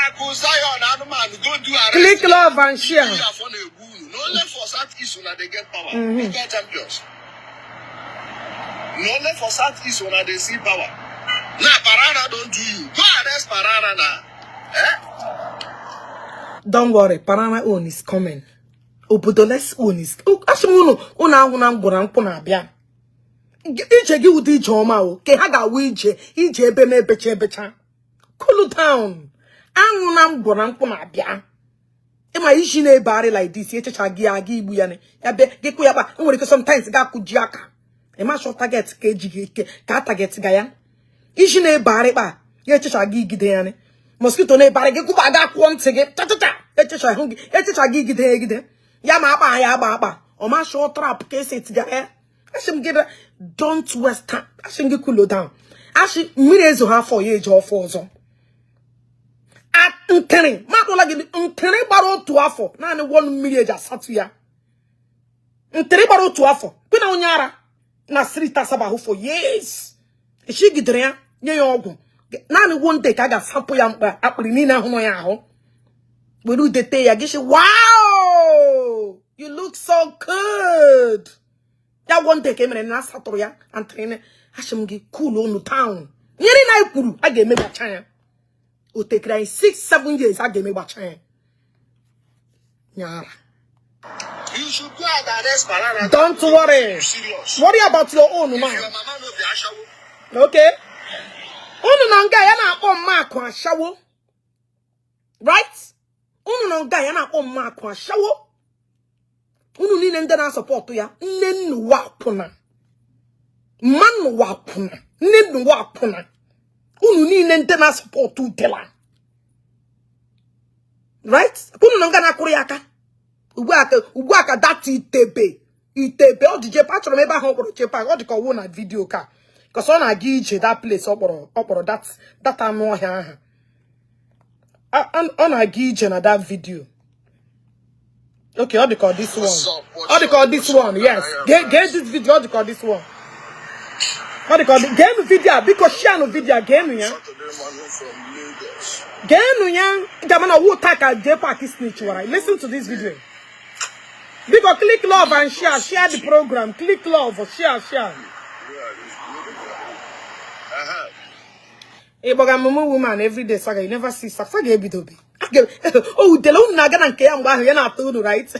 Speaker 2: Aku Zion, Anuman, go do arrest.
Speaker 1: Click love and share.
Speaker 2: No only for Southeast when they get power. We got champions. No only for Southeast when they see power. Now Parara don't do you. Go arrest Parara now. Eh?
Speaker 1: Don't worry, Parara own is coming. Obodoles own is. Asị m unu unu ahụ na ngwụra nkwụ na-abịa. Ije gị ụdị ije ọma o, ke ha ga-awụ ije ije ebe m ebecha ebecha. Cool down. Anwụ na ngwụra nkwụ na-abịa. Ịma isi na-ebegharị like this, echecha gị aga igbu ya ne. Ya bịa gị kụ ya kpa, enwere ike sometimes ga-akụji aka. Ịma chọ target ka eji gị ike ka a target ga ya. Isi na-ebegharị kpa, ya echecha gị igide ya ne. Mosquito na-ebegharị gị kwụba ga akwụọ ntị gị. Cha cha cha. Echecha hụ gị, echecha gị igide ya egide. Ya ma akpa ya agba akpa. Ọ ma chọ trap ka esi etigara ya. Asị m gị don't waste time. Asị m gị cool down. Asị mmiri ezo ha afọ ya eji ọfọ ọzọ. Nkiri ma akpọla gị nkiri gbara otu afọ naanị wọnụ mmiri eji asatụ ya. Nkiri gbara otu afọ kwe na onye ara na street asaba ahụ for years. Echigidere ya nye ya ọgwụ naanị one day ka a ga-asapụ ya mkpa akpịrị niile ahụ nọ ya ahụ. Were ude tee ya, gị sị, "Wow, you look so good." Ya one day ka e mere na asatụrụ ya antịrị. Asị m gị, cool unu down. Nyere na anyị kwuru a ga-emegbacha ya. O tekere anyị 6 7 years, a ga-emegbacha ya. Nyara.
Speaker 2: You should go and arrest Parara.
Speaker 1: Don't worry.
Speaker 2: You serious?
Speaker 1: Worry about your own
Speaker 2: If
Speaker 1: man.
Speaker 2: your mama no be ashawo,
Speaker 1: Okay, unu na nga ya na-akpọ mma akụ ashawo, right? Unu na nga ya na-akpọ mma akụ ashawo. Unu niile ndị na-asọpọtụ ya, nne nnụwa akwụna, mma nnụwa akwụna, nne nnụwa akwụna. Unu niile ndị na-asọpọtụ Udela, right? Unu na nga na-akụrụ ya aka ugbu a ka ugbu a ka data itebe itebe ọ dị jepa. Achọrọ m ebe ahụ ọ kpọrọ jepa. Ọ dị ka ọwụ na video ka because ọ na-aga ije that place ọ kpọrọ that anụ ọhịa ahụ. Ọ na-aga ije na that video. Okay, ọ dị ka ọ this one.
Speaker 2: What's up? What's
Speaker 1: Ọ dị ka ọ
Speaker 2: up?
Speaker 1: this
Speaker 2: What's up?
Speaker 1: one. Yes, gee this video. Ọ dị ka ọ this one. Ọ dị ka ọ dị. Geenụ video a, biko. Share video a, geenụ ya.
Speaker 2: Saturday morning from Lagos.
Speaker 1: Geenụ ya. Gama na ọwụ taa ka J Park snitch wara. Listen to this video, biko. Click love and share. Share the program. Click love, share, share.
Speaker 2: Where is Uh-huh.
Speaker 1: Ịgbaga mumu woman everyday saga, you never see saga. Saga ebidobe. O Udele, unu na-aga na nke ya mgbe ahụ ya na-atụ unu, right?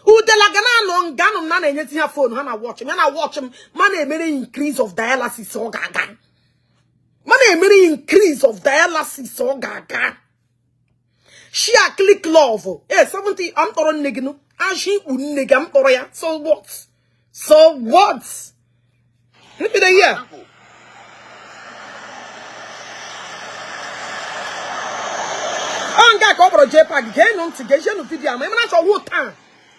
Speaker 1: Udele ga na-anọ nga anọ m na na-enyezi ha phone ha na watch m, ya na watch m ma na-emere increase of dialysis. Ọ ga-aga ma na-emere increase of dialysis. Ọ ga-aga. Share, click love. Eh, 70 am tọrọ nne gị nụ azụ ikpu nne gị am tọrọ ya. So what? So what? Mbido here.
Speaker 2: People,
Speaker 1: Ọ nga ka ọ kpọrọ J Park. Geenụ ntị, gezienụ video ama ịmara chọ wụ taa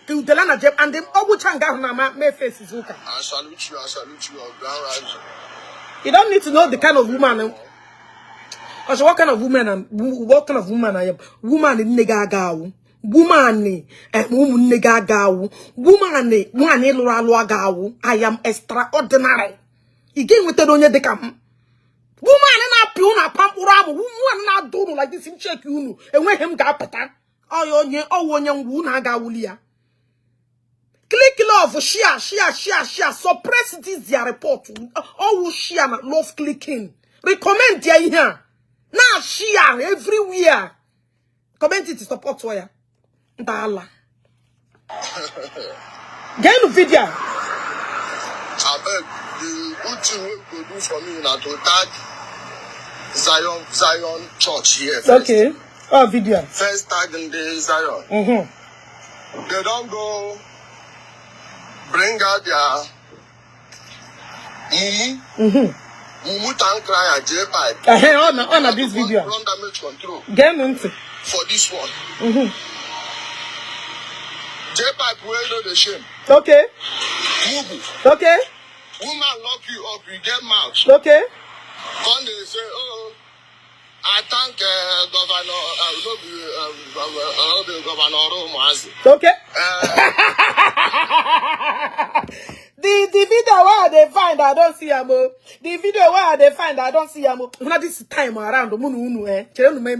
Speaker 1: ka Udele na J and ọgwụcha nga ahụ na ama mee faces ụka.
Speaker 2: I salute you. I salute you on ground rising.
Speaker 1: You don't need to know the kind of woman. Because what kind of woman am, what kind of woman I am? Woman nne gị aga awụ. Woman ụmụnne gị aga awụ. Woman nwaanyị lụrụ alụ aga awụ. I am extraordinary. Ị ga-enwetara onye dịka m. Woman na-apị unu apa mkpụrụ amụ. Woman na-adụ unu like this, ncheki unu. Enweghị m ga-apụta. Ọya onye ọwụ onye ngwa unu aga awụli ya. Click love, share, share, share, share. Suppress this their report. Ọwụ share na love clicking. Recommend ya ihe a. Na share everywhere. Comment it, support ya. Ndala. Geenụ video a.
Speaker 2: Abeg, the good thing wey you go do for me na to tag Zion Church here first.
Speaker 1: Okay. Oh, video.
Speaker 2: First tag ndị Zion. They don go bring out their mumu mumu tank crier J Pipe.
Speaker 1: Ehe, ọ na this video.
Speaker 2: Run damage control
Speaker 1: Geenụ ntị.
Speaker 2: For this one. J Pipe wey no dey shame. Mugu. Woman lock you up, you get mouth. Come dey say, "Oh, I thank governor," no be no be governor Umuazi.
Speaker 1: The video wey I dey find, I don see am o. The video wey I dey find, I don see am o. Una this time around, mụ na unu chere unu mee.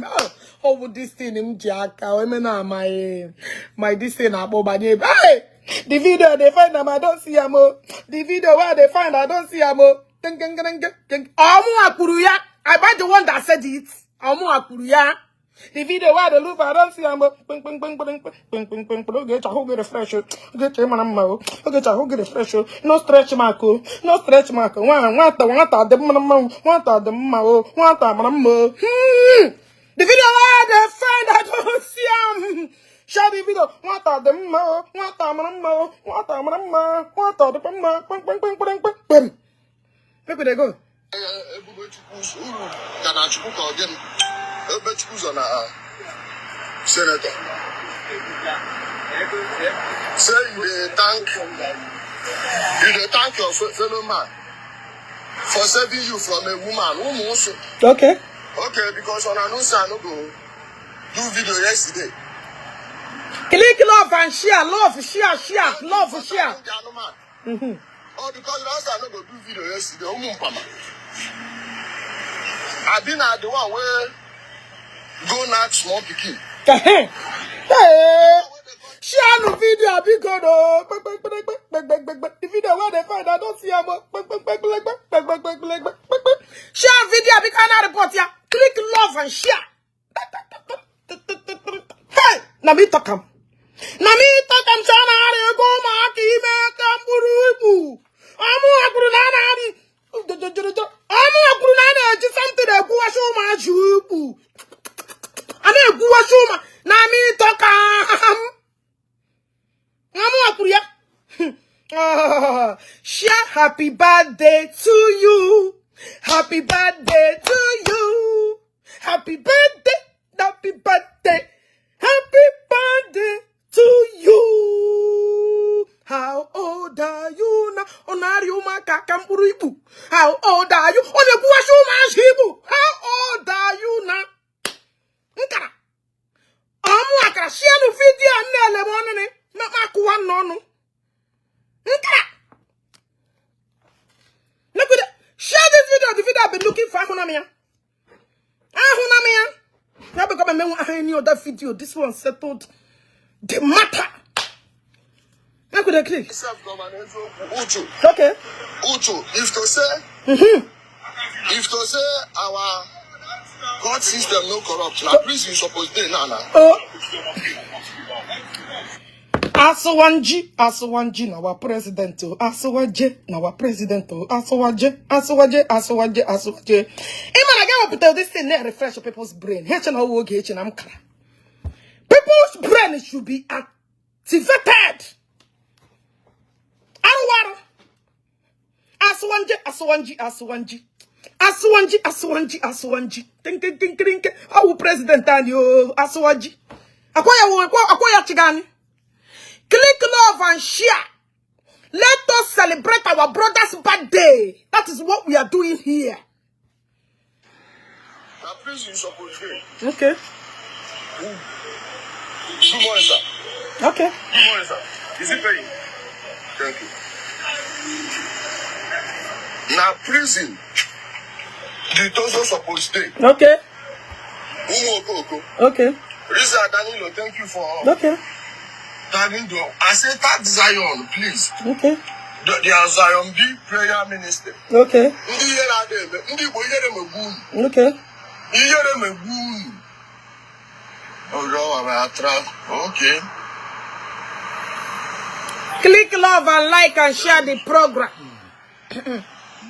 Speaker 1: Oh, ọ bụ this thing m ji aka o eme na my this thing akpọ gbanye ebe. Hey! The video I dey find am, I don see am o. The video wey I dey find, I don see am o. Ọmụ kwuru ya. I buy the one that said it. Ọmụ kwuru ya. The video wey I dey look for, I don see am o. Kping, kping, kping, kping, kping, kping, kping, kping. Ogechi, ahụ gị refresh o. Ogechi, mara mma o. Ogechi, ahụ gị refresh o. No stretch mark o. No stretch mark. Nwa nwata nwata dị mma mma. Nwata dị mma o. Nwata mara mma o. The video wey I dey find, I don see am. Share the video. Nwata dị mma o. Nwata mara mma o. Nwata mara mma. Nwata dịkwa mma. Kping, kping, kping, kping, kping, kping. Make we dey go.
Speaker 2: Ebube Chukwu uru ka na Chukwu ka ọ gịnị Ebube Chukwu ụzọ na senator say you dey thank your fellow man for saving you from a woman ụmụ nsụ. Okay, because una know say I no go do video yesterday.
Speaker 1: Click love and share. Love, share, share. Love, share.
Speaker 2: Ndị anụmanụ. Oh, because una say I no go do video yesterday, ụmụ mpama. Abi na the one wey go knack small pikin.
Speaker 1: Hey! Share the video, biko no. The video where they find, I don't see am. Share video, biko na report ya. Click love and share. Hey! Na me talk am. Na me talk am say na ego ụmụaka ime ka mkpụrụ ibu. Ọmụ kwuru na na ọmụ kwuru na na-eji something egwuwachi ụmụazị ukwu. A na-egwuwachi ụmụ na me talk am. Ọmụ kwuru ya. Oh, share happy birthday to you. Happy birthday to you. Happy birthday. Happy birthday. Happy birthday to you. How old are you now? Ọ na-arịa ụmụaka ka mkpụrụ ikpu. How old are you? Ọ na-egwuwachi ụmụazị igbu. How old are you now? Nkara. Ọmụ akara share video a nne m ọnụ ni. Akụwa n'ọnụ. Nkara. Look at it. Share this video. The video I've been looking for. Ahụna m ya. Ahụna m ya. Ya become a any other video. This one settled the matter. How could I click?
Speaker 2: Self governance Uchu.
Speaker 1: Okay.
Speaker 2: Uchu, if to say our court system no corrupt, na prison you suppose dey now na.
Speaker 1: Oh. Asụwanji, Asụwanji na our president o. Asụwaje na our president o. Asụwaje, Asụwaje, Asụwaje, Asụwaje. Ị ma na ga wepụta this thing na refresh people's brain. Ha eche na ọwụ oge eche na m kara. People's brain should be activated. Arụ arụ. Asụwanje, Asụwanji, Asụwanji. Asụwanji, Asụwanji, Asụwanji. Tinkinkinkinke. Ọwụ president anyị o. Asụwaji. Akwa ya wo, akwa ya chiga anyị. Click love and share. Let us celebrate our brother's birthday. That is what we are doing here.
Speaker 2: Na prison you suppose dey.
Speaker 1: Okay.
Speaker 2: Good morning, sir.
Speaker 1: Okay.
Speaker 2: Good morning, sir. Is it paying? Thank you. Na prison the Tozo suppose dey.
Speaker 1: Okay.
Speaker 2: Ụmụ Okoko.
Speaker 1: Okay.
Speaker 2: Riza Danilo, thank you for
Speaker 1: Okay.
Speaker 2: tagging the. I say tag Zion, please.
Speaker 1: Okay.
Speaker 2: Their Zion B prayer ministry.
Speaker 1: Okay.
Speaker 2: Ndị ihere adịghị eme, ndị Igbo ihere megbu unu.
Speaker 1: Okay.
Speaker 2: Ihere megbu unu. Ọjọ́ àwọn atra. Okay.
Speaker 1: Click love and like and share the program.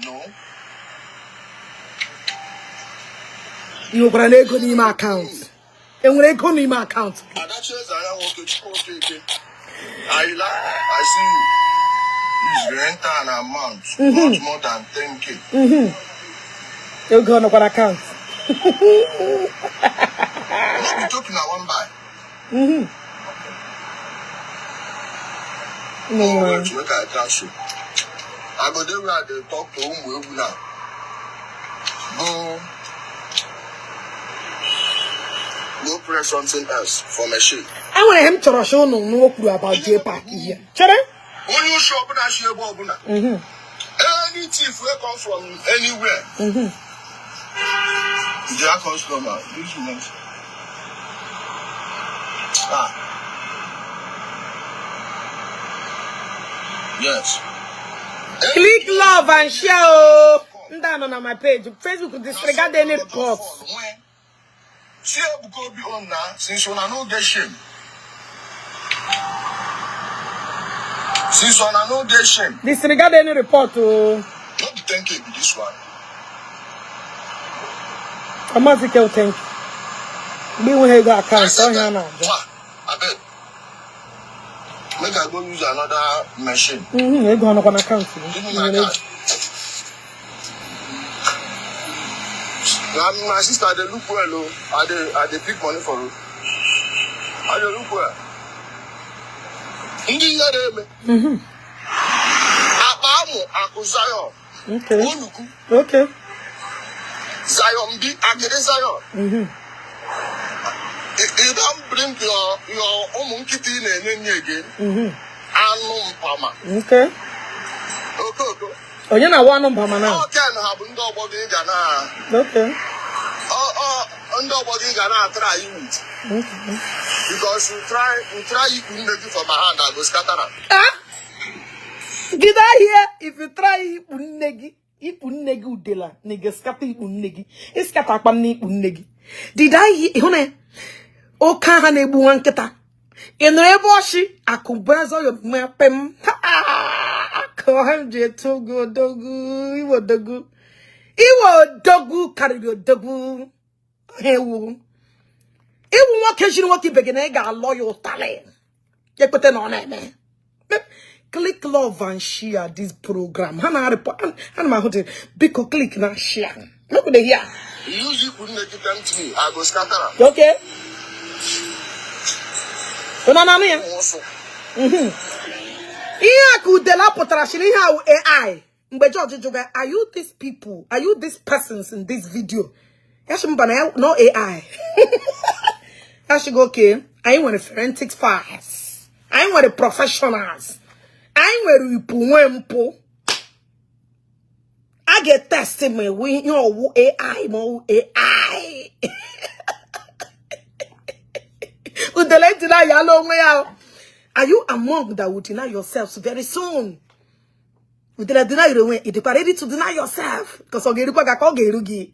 Speaker 2: No.
Speaker 1: Ị nwekwara na ego n'ime akaụntụ. Enwere ego n'ime akaụntụ.
Speaker 2: Adachi eze anya nwoke Chukwu Okeke. Ayila, I see you. Please enter an amount not more than 10K.
Speaker 1: Ego ọ nọkwara akaụntụ.
Speaker 2: No be token I wan buy.
Speaker 1: No.
Speaker 2: Oh, wait, make I cancel. I go dey where I dey talk to ụmụ egwu now. Go press something else for machine.
Speaker 1: Enwere ihe m chọrọ shi ụnụ nụ o kwuru about J Park ihe. Chere?
Speaker 2: Onye ushi ọbụla shi ebe ọbụla. Any thief wey come from anywhere. Their customer, this woman. Ah. Yes.
Speaker 1: Click love and share. Oh. Ndị a nọ na my page. Facebook disregard any reports.
Speaker 2: See Ebuka Obi own now, since una no get shame. Since una no get shame.
Speaker 1: Disregard any report. Oh.
Speaker 2: No be 10K be this one.
Speaker 1: Amazike, thank you. Mgbe enweghị ego akaụntụ ọhịa na-abịa.
Speaker 2: Abeg. Make I go use another machine.
Speaker 1: Ego ọ nọkwa na akaụntụ gị?
Speaker 2: Give me
Speaker 1: Ị
Speaker 2: my
Speaker 1: nwere ego?
Speaker 2: card. Na my sister dey look well o. I dey pick money for you. I dey look well. Ndị ihere eme. Akpa amụ akụ Zion.
Speaker 1: Okay.
Speaker 2: Oluku.
Speaker 1: Okay.
Speaker 2: Zion B akịrị Zion. You don bring your ụmụ nkịta ị na-enye nri again. Anụ mpama.
Speaker 1: Okay.
Speaker 2: Okoko.
Speaker 1: Onye na-awa anụ mpama na?
Speaker 2: Ọ Ken ha bụ ndị ọgbọ gị ga na
Speaker 1: Okay.
Speaker 2: ọ ọ Ndị ọgbọ gị ga na-atry you with. Because you try ikpu nne gị for my hand, I go scatter am.
Speaker 1: Ah! Did I hear if you try ikpu nne gị, ikpu nne gị, udela na ị ga-scatter ikpu nne gị, ịscatter akpa nne ikpu nne gị? Did I hear? Ịhụ na ya? Oke agha na-egbu nwa nkịta. Ị nụrụ ebe ọchị akụbazọ pem akụ ha ji eto gị odogwu? Iwe odogwu, iwe odogwu karịrị odogwu. Ha ewu iwu nwoke jiri nwoke ibe gị na ị ga-alọ ya ụtalị, ekwete na ọ na-eme. Click love and share this program. Ha na-arịpọ ana m ahụ dị. Biko, click na share. Make we dey hear.
Speaker 2: You use ikpu nne gị tempt me, I go scatter am.
Speaker 1: Okay, unu na-anụ ya?
Speaker 2: Ụsụ.
Speaker 1: Ihe a ka udela pụtara shi na ihe ahụ AI. Mgbe George jụga, "Are you these people? Are you these persons in this video?" Ya sị mba, na ya no AI. Ya sị gị okay, anyị nwere forensic files, anyị nwere professionals, anyị nwere ipu nwe mpụ a ga-etest ma ewu ihe ọwụ AI ma ọwụ AI. Udele deny ya ala onwe ya o. Are you among that will deny yourselves very soon? Udele deny your onwe. Ị dịkwa ready to deny yourself? Because ọ ga-erukwa gị aka, ọ ga-eru gị.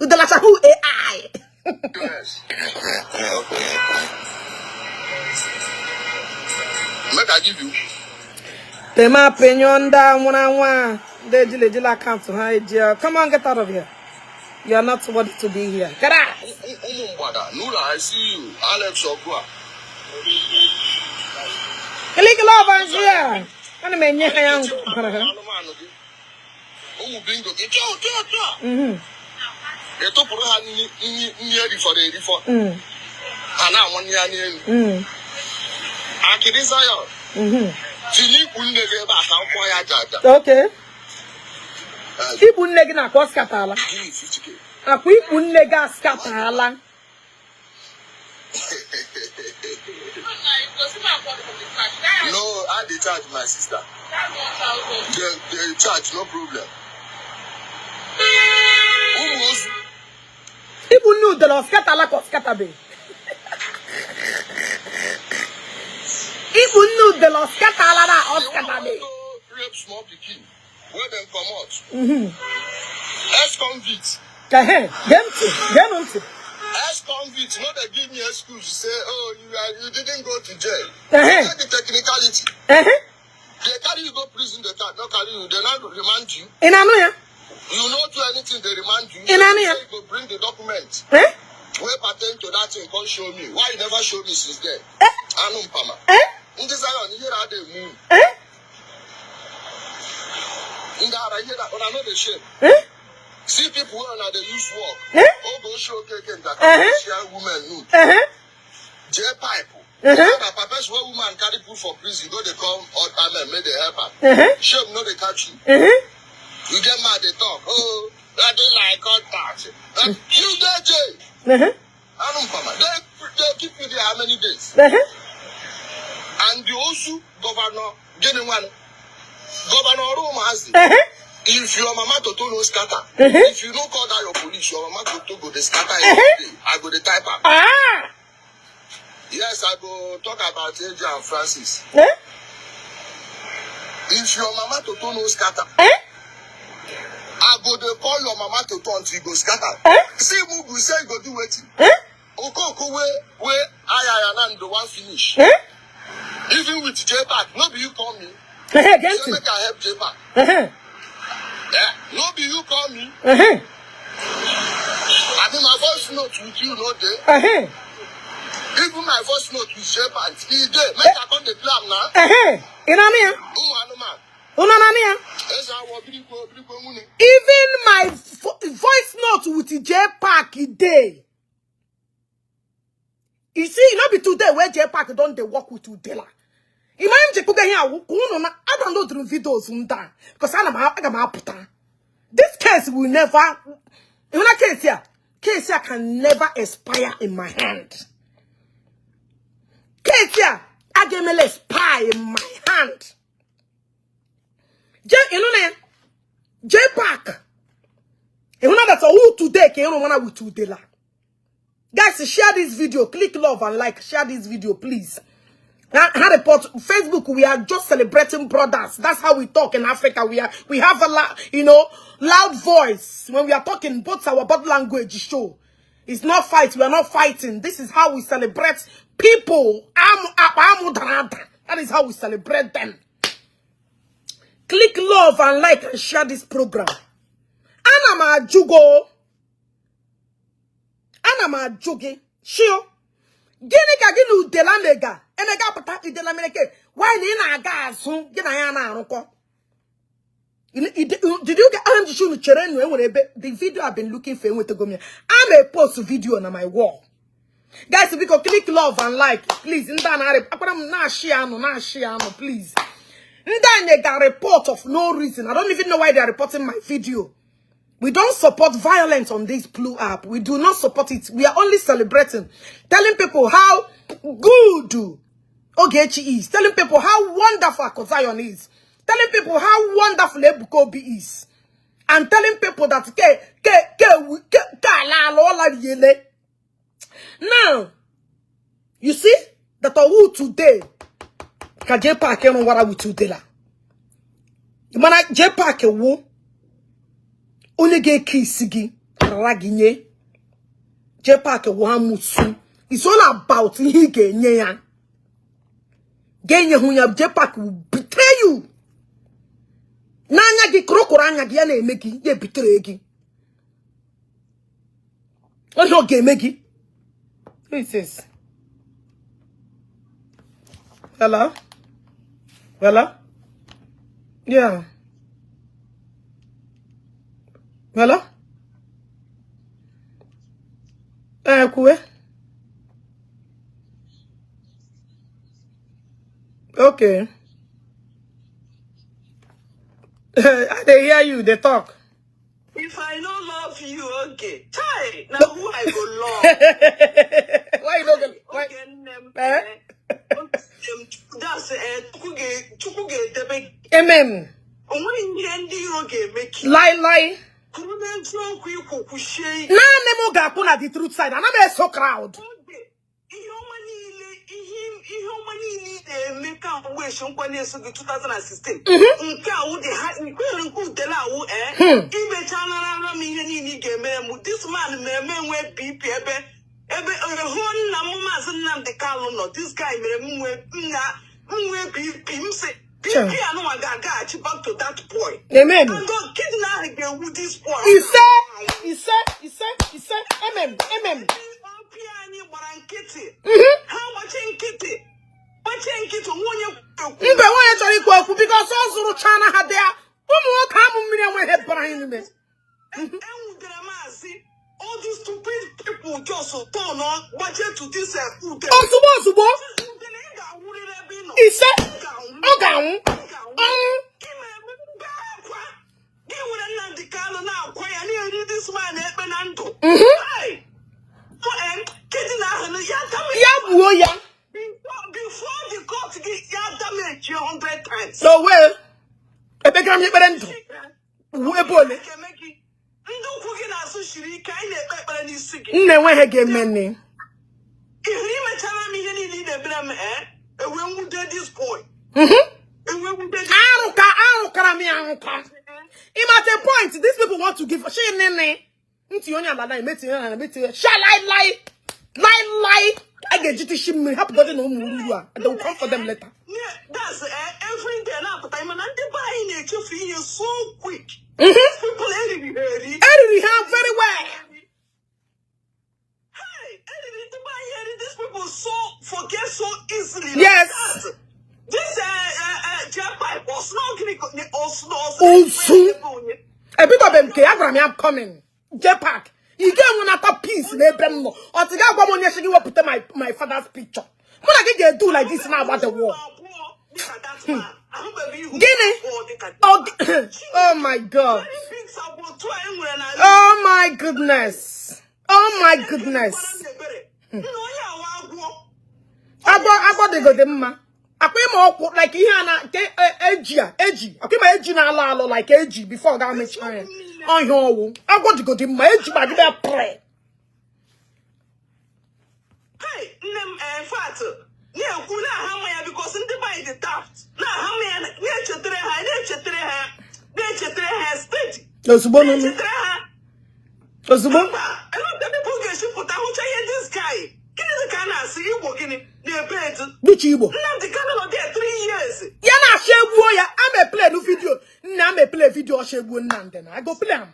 Speaker 1: Udele chahụ AI.
Speaker 2: Yes. Okay. Make I give you.
Speaker 1: Tema penyo ndị a nwụrụ anwụ a, ndị ejila ejila account ha eji. Come on, get out of here. You are not worthy to be here. Get out.
Speaker 2: Ụmụ mgbada, Nura, I see you. Alex Ogua.
Speaker 1: Click love and share. Ana m enye ha ya ngwara ha.
Speaker 2: Anụmanụ gị. Ụmụ bingo gị. Chọọ, chọọ, chọọ. Ị tụpụrụ ha nri nri nri erifọrọ erifọ. Ha na-amanye ya n'elu. Akịrị Zion. Tinye ikwu nne gị ebe a ka m kwụọ ya aja aja.
Speaker 1: Okay. Ikpu nne gị na-akwa scatterala.
Speaker 2: Give me 50K.
Speaker 1: Akwa ikpu nne gị ascatterala.
Speaker 2: No, I dey charge my sister. They charge, no problem. Ụmụ ozu.
Speaker 1: Ikpu nne udele ọ scatterala ka ọ scatterbeghị? Ikpu nne udele ọ scatterala na ọ
Speaker 2: The one
Speaker 1: scatterbeghị?
Speaker 2: wey go rape small pikin, wey dem comot. Ex-convict.
Speaker 1: Ehe, gee ntị, geenụ ntị.
Speaker 2: Ex-convict, no dey give me excuse say, oh, you didn't go to jail. Check the technicality. They carry you go prison, they no carry you, they not remand you.
Speaker 1: Ị na-anụ ya?
Speaker 2: You no do anything, they remand you.
Speaker 1: Ị na-anụ ya?
Speaker 2: Say you go bring the document
Speaker 1: Eh?
Speaker 2: wey pertain to that thing, come show me. Why you never show me since then?
Speaker 1: Eh?
Speaker 2: Anụ mpama.
Speaker 1: Eh?
Speaker 2: Ndị Zion, ihere adịghị eme unu.
Speaker 1: Eh?
Speaker 2: Ndị ara, ihere, una no dey shame.
Speaker 1: Eh?
Speaker 2: See people wey una dey use work.
Speaker 1: Eh?
Speaker 2: Oge ochie Okeke njakịrị share women nude. Jee pipe. Na purpose wey woman carry put for prison, go dey come old amen make dey help am. Shame no dey catch you. You get mad dey talk. Oh, that dey like contact. That you dey jail. Anụ mpama. They keep you there how many days? And the Osu governor, gịnị nwanụ? Governor ọrụ ụmụazị. If your mama toto no scatter, if you no call that your police, your mama toto go dey scatter every day. I go dey type am.
Speaker 1: Ah!
Speaker 2: Yes, I go talk about AJ and Francis.
Speaker 1: Eh?
Speaker 2: If your mama toto no scatter,
Speaker 1: Eh?
Speaker 2: I go dey call your mama toto until you go scatter.
Speaker 1: Eh?
Speaker 2: See Mugu say you go do wetin?
Speaker 1: Eh?
Speaker 2: Okoko wey ayaya nan the one finish.
Speaker 1: Eh?
Speaker 2: Even with JPAC, no be you call me.
Speaker 1: Ehe, gee
Speaker 2: Say
Speaker 1: ntị.
Speaker 2: make I help JPAC.
Speaker 1: Ehe.
Speaker 2: Eh? No be you call me.
Speaker 1: Ehe.
Speaker 2: I mean, my voice note with you no dey.
Speaker 1: Ehe.
Speaker 2: Even my voice note with JPAC, e dey. Make I come dey play am now.
Speaker 1: Ehe. Ị na-anụ ya?
Speaker 2: Ụmụ anụmanụ.
Speaker 1: Unu na-anụ ya?
Speaker 2: Eze awọ birikwo birikwo nwunye.
Speaker 1: Even my voice note with J Park dey. You see, no be today where J Park don dey work with Udela. Ima m ji kpuga ihe awụ ka unu na adownloaduru videos ndị a because ana m aga m apụta. This case will never, even that case here, case here can never expire in my hand. Case here, aga emela expire in my hand. J, you know na J Park. You know that that ọwụ today ka ịrụ mana with Udela. Guys, share this video, click love and like, share this video, please. Ha report Facebook. We are just celebrating brothers. That's how we talk in Africa. We have a lot, loud voice when we are talking. Both our body language show. It's not fight. We are not fighting. This is how we celebrate people. That is how we celebrate them. Click love and like and share this program. Ana m ajụgo. Ana m ajụ gị. Shio. Gịnị ka gị na Udela mega? Emega pụta Udela mere ke. Why na ị na-aga azụ gị na ya na-arụkọ? Did you get ahụ njichi unu chere nụ enwere ebe the video I've been looking for enwetago m ya. I'm a post video na my wall. Guys, biko click love and like, please. Ndị a na-arị akwara m na-ashị anụ na-ashị anụ, please. Ndị a nyega report of no reason. I don't even know why they are reporting my video. We don't support violence on this blue app. We do not support it. We are only celebrating, telling people how good Ogechi is, telling people how wonderful Akozion is, telling people how wonderful Ebuka Obi is, and telling people that ke ke ke ke ke ala ala ola yele. Now, you see that owu today ka J Park rụwara with Udela. Mana J Park wu onye ga-eke isi gị rara gị nye. J Park wu amusu. It's all about ihe ị ga-enye ya. Ga-enye hụ ya, J Park will betray you. N'anya gị kụrụkụrụ anya gị ya na-eme gị ya ebitere gị. Onye ọ ga-eme gị? Who is this? Hello? Hello? Yeah. Hello? Eh, kwuwe. Okay. I dey hear you, they talk.
Speaker 4: If I no love you, okay. Chai, now who I go love?
Speaker 1: Why you don't get why?
Speaker 4: Okay, nne m,
Speaker 1: Eh?
Speaker 4: eh, that's Chukwu ga-edebe.
Speaker 1: Amen.
Speaker 4: O nweghị ihe ndị iro ga-eme ka
Speaker 1: Lie lie.
Speaker 4: kwuru n'eziokwu ikwu kwuchie ike.
Speaker 1: Naanị m ga-akwụ na the truth side. Ana m eso crowd.
Speaker 4: Oge ihe ọma niile ihe ọma niile ị na-eme kamgbe echi nkwa na-eso gị 2016 nke awụ dị ha nkwere nke udele awụ imecha narara m ihe niile ị ga-emere m. This man mere m enwe BP ebe hụ nna m Maazị Nnamdi Kanu nọ. This guy mere m nwee nna m nwee BP. M sị BP anụnwa ga-agaghachi back to that boy.
Speaker 1: Amen.
Speaker 4: And the kidney ahụ ga-ewu this boy.
Speaker 1: Ise, ise, ise, ise. Amen. Amen.
Speaker 4: Ndị anyị gbara nkịtị, ha gbachi nkịtị onwe onye ekwu.
Speaker 1: Mbe nwaanyị chọrọ ikwu okwu because ọ zụrụ chana ha dị ya. Ụmụ nwoke amụ mmiri enweghị bara anyị n'ime.
Speaker 4: Enwudere maazị, all these stupid people just turn on gbachie to this ude.
Speaker 1: Ozugbo ozugbo.
Speaker 4: Udele, ị ga-anwụrịrị ebe ị nọ.
Speaker 1: Ise.
Speaker 4: Ị ga-anwụ.
Speaker 1: Ọ ga-anwụ.
Speaker 4: Ị ga-anwụ.
Speaker 1: Ọnwụ.
Speaker 4: Gị mere m bee akwa, gị were Nnamdi Kanu na-akwa ya na-eri this man ekpe na ndụ. Hey! Kidney ahụ ya damage
Speaker 1: Ya gbuo ya.
Speaker 4: before the court gị ya damage 100 times.
Speaker 1: No way. Ekpegara m ekpere ndụ. Wu ebe ole?
Speaker 4: Ga-eme gị ndị ukwu gị na-asụ siri ike. Anyị na-ekpe ekpere n'isi gị.
Speaker 1: Nna enweghị ga-eme nne.
Speaker 4: Ihuru imechara m ihe niile ị na-emere m ewee nwude this boy, ewee nwude this
Speaker 1: Arụka arụkara m ya arụka. Ịmate point these people want to give shi nene. Ntị onye ala na emetinye na emetinye. Sha lie lie. Lie lie. A ga-eji tishi mmiri hapụgodị na ụmụ ruru a. They will come for them later.
Speaker 4: Yeah, that's every day na-apụta mana ndị be anyị na-echefu ihe so quick. These people eriri ha eri.
Speaker 1: Eriri ha very well.
Speaker 4: Hey, eriri ndị be anyị eri. These people so forget so easily like that. This J-Pipe, osno gịnị osno osno.
Speaker 1: Ozu. Ebidobe m nke ya gwara m ya, "I'm coming." J Park. Ị ga-enwenata peace n'ebe m nọ. Ọ tị ga-agwa m onye sị gị wepụta my father's picture. Mụ na gị ga-edu like this na-agba the war. Gịnị? Oh my God. Oh my goodness. Oh my goodness. Agwọ agwọ dịgodi mma. Akwa ịma ọkwụ like ihe a na nke eji a eji. Akwa ịma eji na-alọ alọ like eji before ga mechaa ya. Ọhịa ọwụ agwọ dịgodi mma eji ma gị pray.
Speaker 4: Hey, nne m, in fact, na-ekwu na-aha mma ya because ndị be anyị dị daft. Na-aha mma ya, na-echetara ha, na-echetara ha, na-echetara ha steeti.
Speaker 1: Ozugbo nụnụ.
Speaker 4: Na-echetara ha.
Speaker 1: Ozugbo.
Speaker 4: Mba, ebe people ga-esi pụta hụcha ihe this guy. Gịnị dị ka a na-asị Igbo gịnị na-ebe etu?
Speaker 1: Duchi Igbo.
Speaker 4: Nnamdi Kanu nọ there 3 years.
Speaker 1: Ya na-achọ egbuo ya. Ama play nu video. Nna ama play video ọchọ egbuo Nnamdi na. I go play am.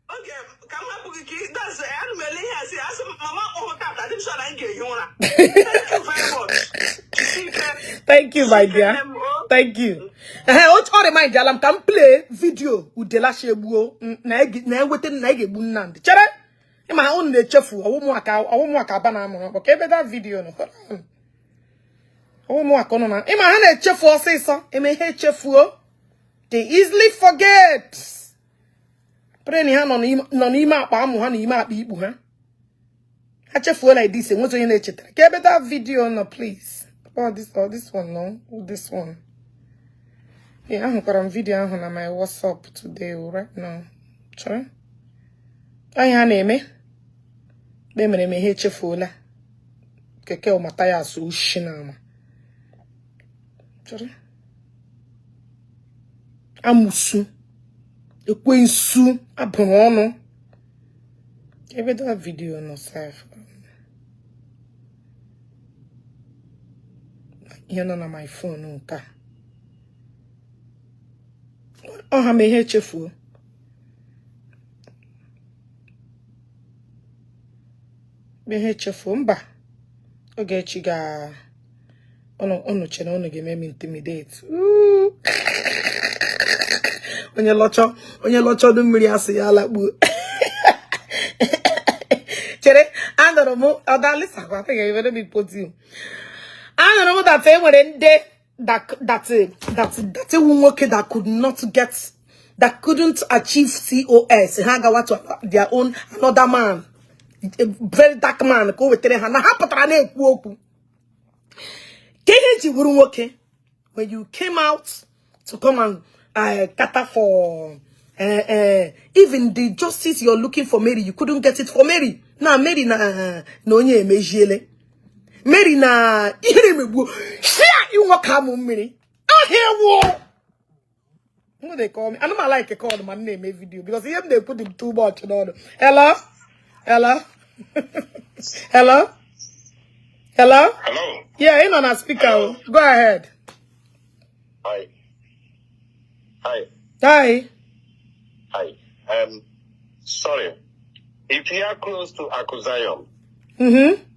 Speaker 4: Oge ka m hapụ gị ka ị that's ana m ele ihe asị asị m, mama ọhụ tata adị m sure na anyị ga-ehi ụra. Thank you very much. Jisie ike.
Speaker 1: Thank you, my dear.
Speaker 4: Nne m, o.
Speaker 1: Thank you. Ehe, o remind ala m ka m play video Udela Shegbuo na na enweta na ga-egbu Nnamdi. Chere. Ịma unu na-echefu ọwụmụaka aba na amụrụ ọkpọ ka ebe that video nọ. Hold on. Ọwụmụaka nọ na ịma ha na-echefu ọsịsọ eme ihe echefuo. They easily forget. Brain ha nọ n'ime akpa amụ ha na ime akpa ikpu ha. Ha chefuo like this, enwezi onye na-echetara. Ka ebe that video nọ, please. Oh, this one, no. Oh, this one. Yeah, ahụkwara m video ahụ na my WhatsApp today, right now. Chere. Anyị ha na-eme. Mgbe mere m ihe echefuola. Keke ụmata ya asụ ushi na ama. Chere. Amusu. Ekwensu abụrụ ọnụ. Ebe that video nọ sef. Ihe nọ na my phone nke a. Ọ ha ma ihe echefuo. Ma ihe echefuo mba. Ogechi ga unu chere unu ga-eme m intimidate. Ooh. Onye lọchọ ọdụ mmiri asị ya lakpuo. Chere, anụrụ m ọdalisa kwa I think let me put you. Anụrụ m that e nwere ndị that that that that ewu nwoke that could not get, that couldn't achieve COS. Ha gawa to their own another man, a very dark man ka o wetara ha na ha pụtara na-ekwu okwu. Ka ihe ji bụrụ nwoke, when you came out to come and cater for even the justice you're looking for Mary, you couldn't get it for Mary. Now Mary na onye emejiele. Mary na ihe emegbuo. Shia inwoke amụ mmiri. Ahịa ewu. Who they call me? I don't like a call my name a video because he they put him too much on. Hello? Hello? Hello? Hello?
Speaker 2: Hello.
Speaker 1: Yeah, in on a speaker.
Speaker 2: Hello.
Speaker 1: Go ahead.
Speaker 2: Hi. Hi.
Speaker 1: Hi.
Speaker 2: Hi. Sorry. If you are close to Akuzayon,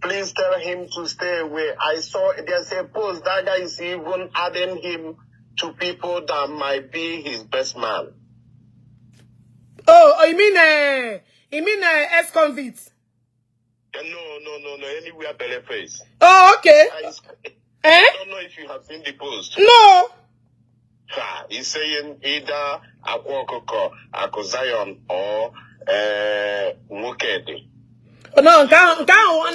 Speaker 2: please tell him to stay away. I saw there's a post that guy is even adding him to people that might be his best man.
Speaker 1: Oh, you mean ex-convict?
Speaker 2: No. Anywhere Belle face.
Speaker 1: Oh, okay.
Speaker 2: I don't know if you have seen the post.
Speaker 1: No.
Speaker 2: Ha, he's saying either Akwa Okuko, Akuzayon, or Nwokedi.
Speaker 1: Oh, no, nke ahụ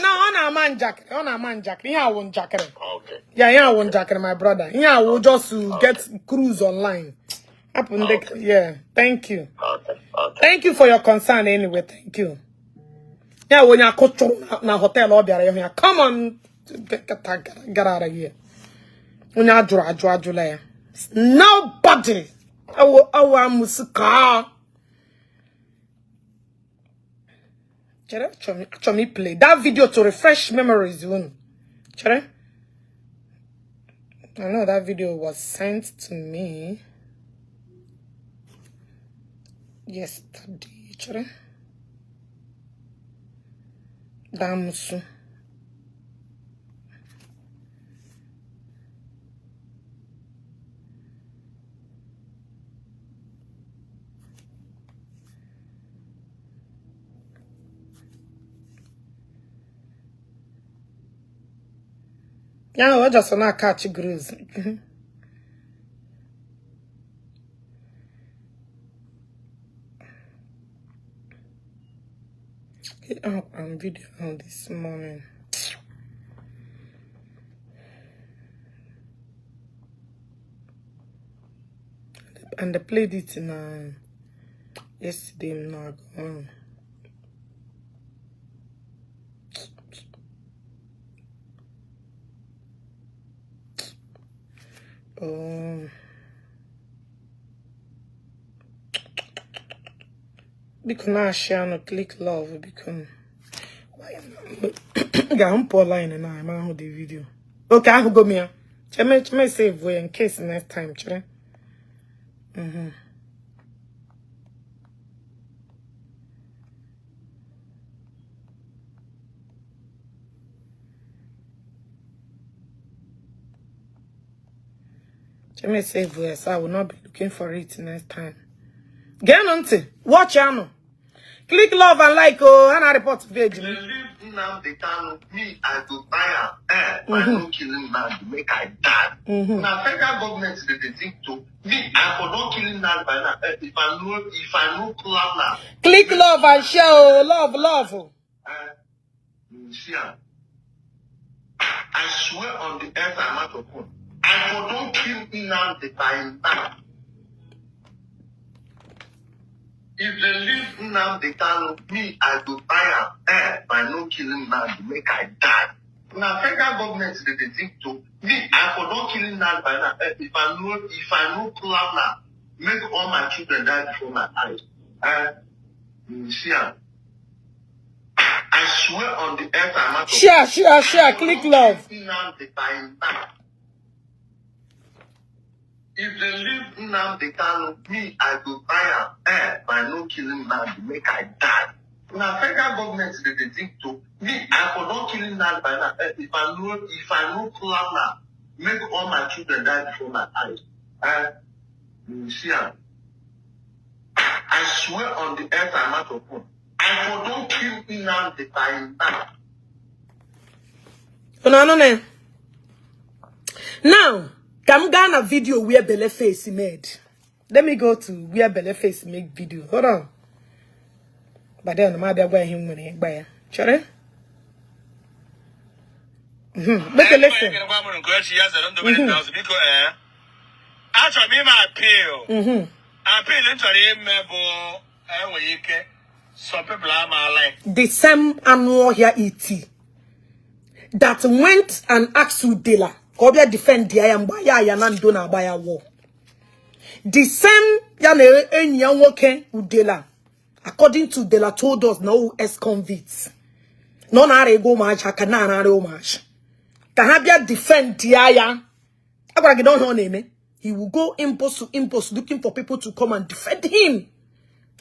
Speaker 1: no, ọ na-ama njakịrị. Ọ na-ama njakịrị. Ihe awụ njakịrị.
Speaker 2: Okay.
Speaker 1: Yeah, ihe awụ njakịrị, my brother. Ihe awụ just to get cruise online.
Speaker 2: Okay.
Speaker 1: Yeah, thank you.
Speaker 2: Okay. Okay.
Speaker 1: Thank you for your concern anyway. Thank you. Yeah, onye akụchụrụ na hotel ọ bịara ịhụ ya. Come on, get out of here. Onye ajụrụ ajụ ajụla ya. Nobody. Awo amusuka. Chere, achọ m play that video to refresh memories. Chere, I know that video was sent to me yesterday. Chere, Damsu. Yeah, I just wanna catch cruise. I'm video on this morning. And they played it in Yesterday m na-aga ọrụ. Oh. Biko na-ashare nụ, click love biko. Ga-ahụ m pụọ line na ama ahụ the video. Okay, ahụgo m ya. Cheme cheme save ya in case next time chere. Cheme save ya so I will not be looking for it next time. Geenụ ntị, watch anụ. Click love and like oh, ha na report page m.
Speaker 2: Leave Nnamdi Kanu, me, I go buy am. Eh, I no kill Nnamdi, make I die. Na federal government dey dey think to me, I for don kill Nnamdi by now. Eh, if I no plan am,
Speaker 1: Click love and share oh, love, love.
Speaker 2: eh, you see am. I swear on the earth I'm out of phone. I for don kill Nnamdi by now. If they leave Nnamdi Kanu, me, I go buy am. Eh, I no kill Nnamdi, make I die. Na federal government dey dey think to me, I for don kill Nnamdi by now. Eh, if I no plan am, make all my children die before my eyes. Eh, you see am. I swear on the earth I'm out of
Speaker 1: Share, share, share, click love.
Speaker 2: Nnamdi by now. If they leave Nnamdi Kanu, me, I go buy am. Eh, I no kill Nnamdi, make I die. Na federal government dey dey think to me, I for don kill Nnamdi by now. Eh, if I no plan am, make all my children die before my eyes. Eh, you see am. I swear on the earth I'm out of phone. I for don kill Nnamdi by now.
Speaker 1: Unu anụ na ya? Now, ka m gaa na video where Belle Face made. Let me go to where Belle Face make video. Hold on. But then, ma abịa gwa ihe m nwere ịgba ya. Chere? Make a listen.
Speaker 5: Biko, ee, achọrọ m ime appeal. Appeal m chọrọ ime bụ, enwere ike some people amaala ya.
Speaker 1: The same anụ ọhịa iti that went and asked Udela ka ọ bịa defend ya mgbe ya na ndo na-agba ya war. The same ya na enyi ya nwoke Udela, according to Udela told us na o ex-convict. Na ọ na-ara ego ụmụaja aka na-ararị ụmụaja. Ka ha bịa defend ya. A gwara gị na ọhịa ọ na-eme. He will go inbox to inbox looking for people to come and defend him.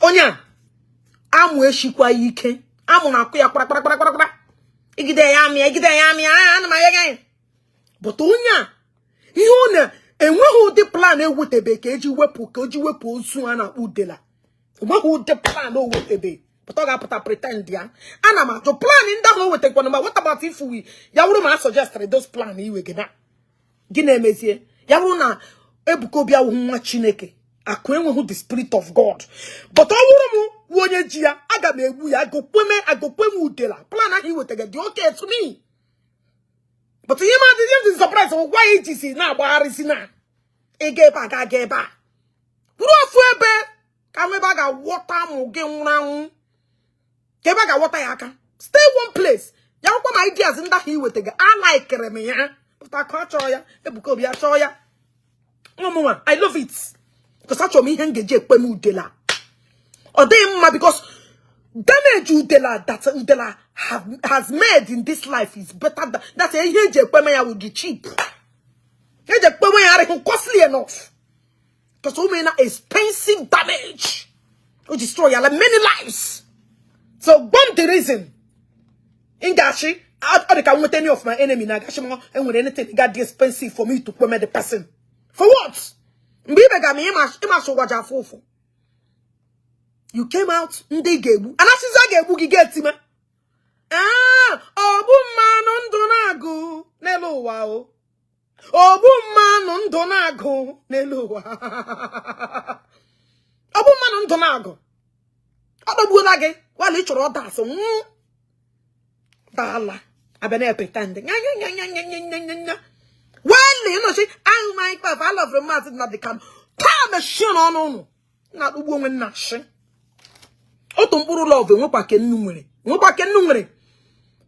Speaker 1: Onye a amụ eshikwa ya ike. Amụ na-akụ ya kpara kpara kpara kpara kpara. Igide ya amị, igide ya amị, ah, ana m aya ya. But onye a ihe ọ na-enweghị ụdị plan ewetebe ka eji wepụ ozu a na-akpọ Udela. Enweghị ụdị plan o wetebe. But ọ ga-apụta pretend ya. Ana m ajụ plan ndị ahụ o wetakwana, ma what about if we ya wụrụ ma a suggested those plan iwe gị na gị na-emezie ya bụrụ na Ebuka Obi awụghị nwa Chineke, akụ enweghị the spirit of God, but ọ bụrụ m wụ onye ji ya, aga m egbu ya, agokweme agokweme Udela. Plan ahụ iwetaga dị okay to me, but ihe m adịghị dị surprise bụ gwa ya iji si na-agbagharịsi na ịga ebe a ga-aga ebe a kwuru ofu ebe ka nwe ebe a ga-awọta mụ gị nwụrụ anwụ, ka ebe a ga-awọta ya aka. Stay one place. Ya akwụkwọ ma ideas ndị ahụ iwetaga alikere m ya, but akụ achọrọ ya. Ebuka Obi achọọ ya ụmụnwa. I love it because achọrọ m ihe m ga-eji ekpe m Udela. Ọ dịghị mma because damage Udela that Udela has made in this life is better than that. Ihe eji ekpe m ya would be cheap. Ihe eji ekpe m ya adịghị costly enough because o na expensive damage o destroy ya like many lives. So gwa the reason ngachi ọ dị ka nweta any of my enemy na agachi m enwere anything got dị expensive for me to kpeme the person for what? Mgbe ibe ga m ịma sụgwaja afụ ụfụ, you came out ndị ga-egbu anasịzi a ga-egbu gị ga-etime. Ah, ọ bụ mmanụ ndụ na-agụ n'elu ụwa o. Ọ bụ mmanụ ndụ na-agụ n'elu ụwa. Ọ bụ mmanụ ndụ na-agụ. Ọ dọgbuola gị wala ị chọrọ ọdas nwụ dala abịa na-epretend nya nya nya nya nya nya nya nya nya. Well, see, ahụ my papa, I love Maazị Nnamdi Kanu. Taa mechie n'ọnụ ụnụ na-akpụgbu onwe nna shi. Otu mkpụrụ love enwekwa ke nnu nwere. Nwekwa ke nnu nwere.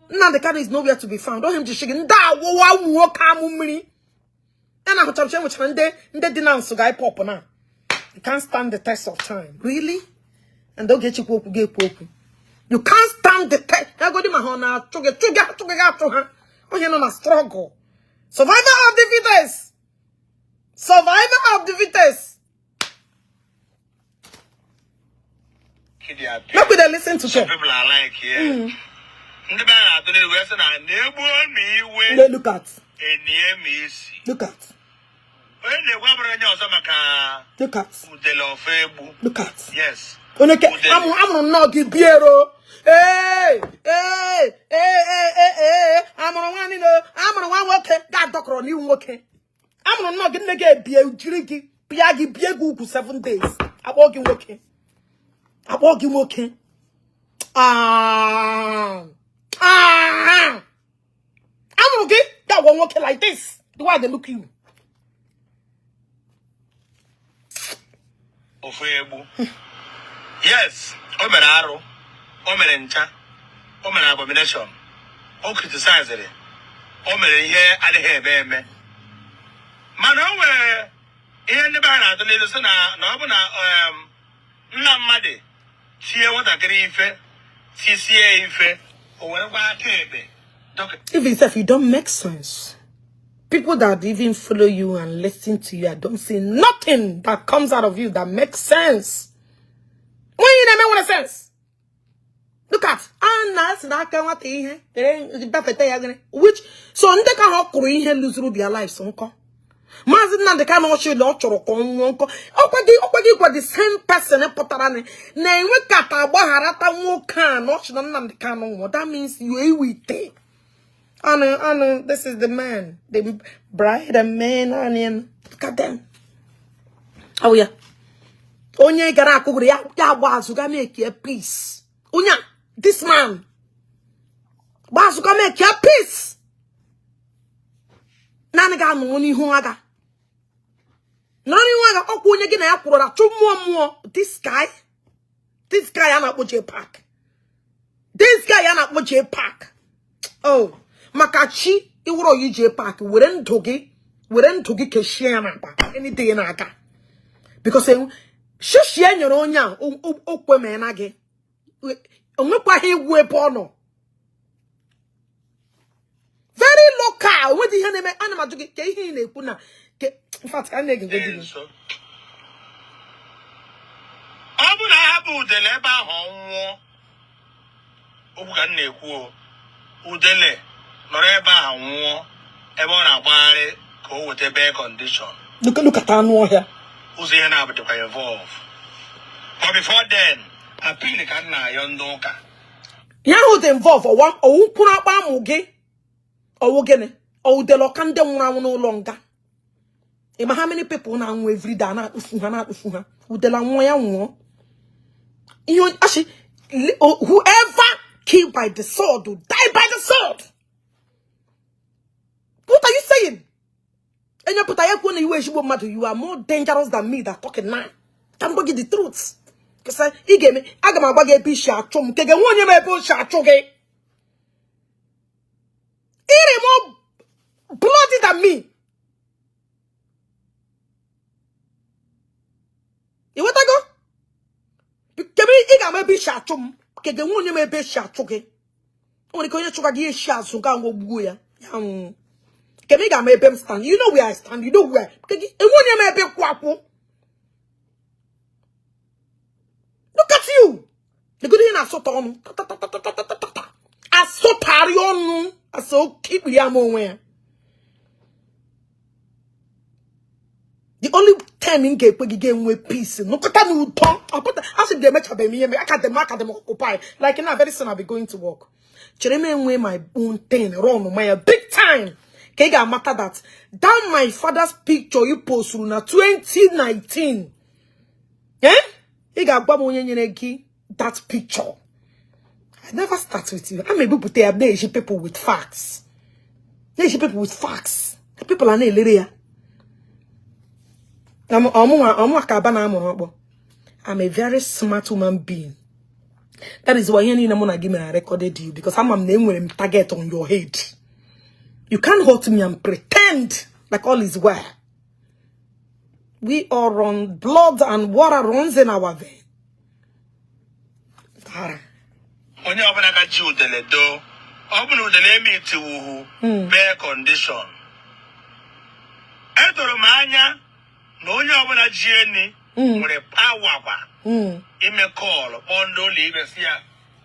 Speaker 1: Nnamdi Kanu is nowhere to be found. Ọ him ji shigi ndị awụwa ụmụ nwoke amụ mmiri. Ya na ahụchara enwechara ndị dị na nsụga IPOB na. You can't stand the test of time. Really? And Ogechi kwu okwu ga-ekwu okwu. You can't stand the test. Ya godi ma ha ọ na-achụ gị chụ gị achụ gị achụ ha. Onye nọ na struggle. Survivor of the fittest. Survivor of the fittest. Make we dey listen to
Speaker 5: Some
Speaker 1: them.
Speaker 5: people are like here. Ndị be anyị na-atụ n'ilu wee sị na na-egbuo m iwe
Speaker 1: They look at.
Speaker 5: enie m isi.
Speaker 1: Look at.
Speaker 5: Onye na-ekwu abụrụ onye ọzọ maka
Speaker 1: Look at.
Speaker 5: udele ofe egbu.
Speaker 1: Look at.
Speaker 5: Yes.
Speaker 1: Onye ke
Speaker 5: Udele.
Speaker 1: amụrụ nnọọ gị biero. Ee, ee, ee, ee, ee, ee, amụrụ nwa niile, amụrụ nwa nwoke ga-adọkọrọ n'ihu nwoke. Amụrụ nnọọ gị nne gị ebie jiri gị pịa gị bie gị ugwu 7 days. Akpọ gị nwoke. Akpọ gị nwoke. Ah. Ah. Amụrụ gị ga-agwọ nwoke like this. The way they look you.
Speaker 5: Ofe egbu. Yes, o mere arụ, o mere ncha, o mere abomination, o criticized, o mere ihe adịghị eme eme. Mana o nwere ihe ndị be anyị na-atụ n'ilu sị na na ọ bụ na nna mmadụ tie nwatakịrị ife tisie ife o werekwa aka ekpe dọka
Speaker 1: Even if you don't make sense. People that even follow you and listen to you, I don't see nothing that comes out of you that makes sense. When you never make sense. Look at Anna sị n'aka nwata ihe tere bafete ya gịnị which so ndị ka ha kụrụ ihe lụzuru their lives nkọ. Maazị Nnamdi Kanu ọchịla ọ chọrọ ka ọ nwụọ nkọ. Ọkwa gị gwa the same person pụtara na na-enwe kata agbagharata nwoke a na ọchị na Nnamdi Kanu nwụọ. That means you ewite. Anu, this is the man, the bride and man, onion. Look at them. Oh yeah. Onye gara akụgụrụ ya ya gba azụ ga make a peace. Onye a, this man gba azụ ga make a peace. Naanị ga-anọ n'ihu agha. Nọrọ n'ihu agha ọkwa onye gị na ya kwụrụ achụ mmụọ mmụọ. This guy a na-akpọ J Park. This guy a na-akpọ J Park. Oh, maka chi iwụrụ oyi J Park were ndụ gị keshie ya n'akpa anything na-aga. Because shishie nyere onye a o kwemena gị. O nwekwaghị egwu ebe ọ nọ. Very local. Onwedị ihe na-eme ana m ajụ gị ka ihe ị na-ekwu na in fact ka m na-egego
Speaker 5: dị
Speaker 1: gị.
Speaker 5: nso. Ọ bụ na ahapụ udele ebe ahụ ọ nwụọ, okwu ka m na-ekwu o, udele nọrọ ebe ahụ nwụọ ebe ọ na-agbagharị ka o weta ebe condition.
Speaker 1: Look at anụ ọhịa.
Speaker 5: Ụzọ ihe na-abụ dịkwa involve. But before then, appeal ka m na-ayọ ndị ụka.
Speaker 1: Ihe ahụ dị involve ọwa ọwụ mkpụrụ akpa amụ gị ọwụ gịnị ọwụdele ọka ndị nwụrụ anwụ n'ụlọ nga. Ị ma how many people na-anwụ every day na-akpụfu ha na-akpụfu ha udele nwụọ ya nwụọ. Ihe achị whoever killed by the sword will die by the sword. What are you saying? Enye pụta ya kwuo na iwe ezigbo mmadụ, you are more dangerous than me that talking now. Ka m gwa gị the truth. Kesa ị ga-eme aga m agwa gị ebe isi achụ m nke ga-enwe onye m ebe o si achụ gị. Ire more bloody than me. Ị ghọtago? Kebe ị ga-ama ebe isi achụ m nke ga-enwe onye m ebe esi achụ gị. O nwere ike onye chụga gị esi azụ ga ngwa gbuo ya. Ya nwụ. Kebe ị ga-ama ebe m stand. You know where I stand. You know where. Nke gị enwe onye m ebe kwụ akwụ. Look at you. Legodo ihe na-asụta ọnụ. Ta ta ta ta ta ta ta ta. Asụtarị ọnụ. Asụ oke ikpiri ama onwe ya. The only time m ga-ekwe gị ga-enwe peace nụkọta n'ụtọ ọpụta asị m ga-emechabeghị m ihe aka dị m aka dị m occupy like now very soon I'll be going to work. Chere m enwe my own thing run my big time ka ị ga-amata that my father's picture you posturu na 2019. Eh? Ị ga-agwa m onye nyere gị that picture. I never start with you. I'm ebupụta ya na-eji people with facts. Na-eji people with facts. People are na-elere ya. Ọmụnwa ka aba na amụrụ ọkpọ. I'm a very smart woman being. That is why ihe niile mụ na gị mere, I recorded you, because ama m na enwere m target on your head. You can't hurt me and pretend like all is well. We all run, blood and water runs in our vein. Dara.
Speaker 5: Onye ọbụla ka ji udele doo, ọ bụ na udele eme itiwuhu bail condition. Edoro m anya na onye ọbụla ji eni nwere power kwa ime call, kpọọ ndị ụlọ ikpe, si ya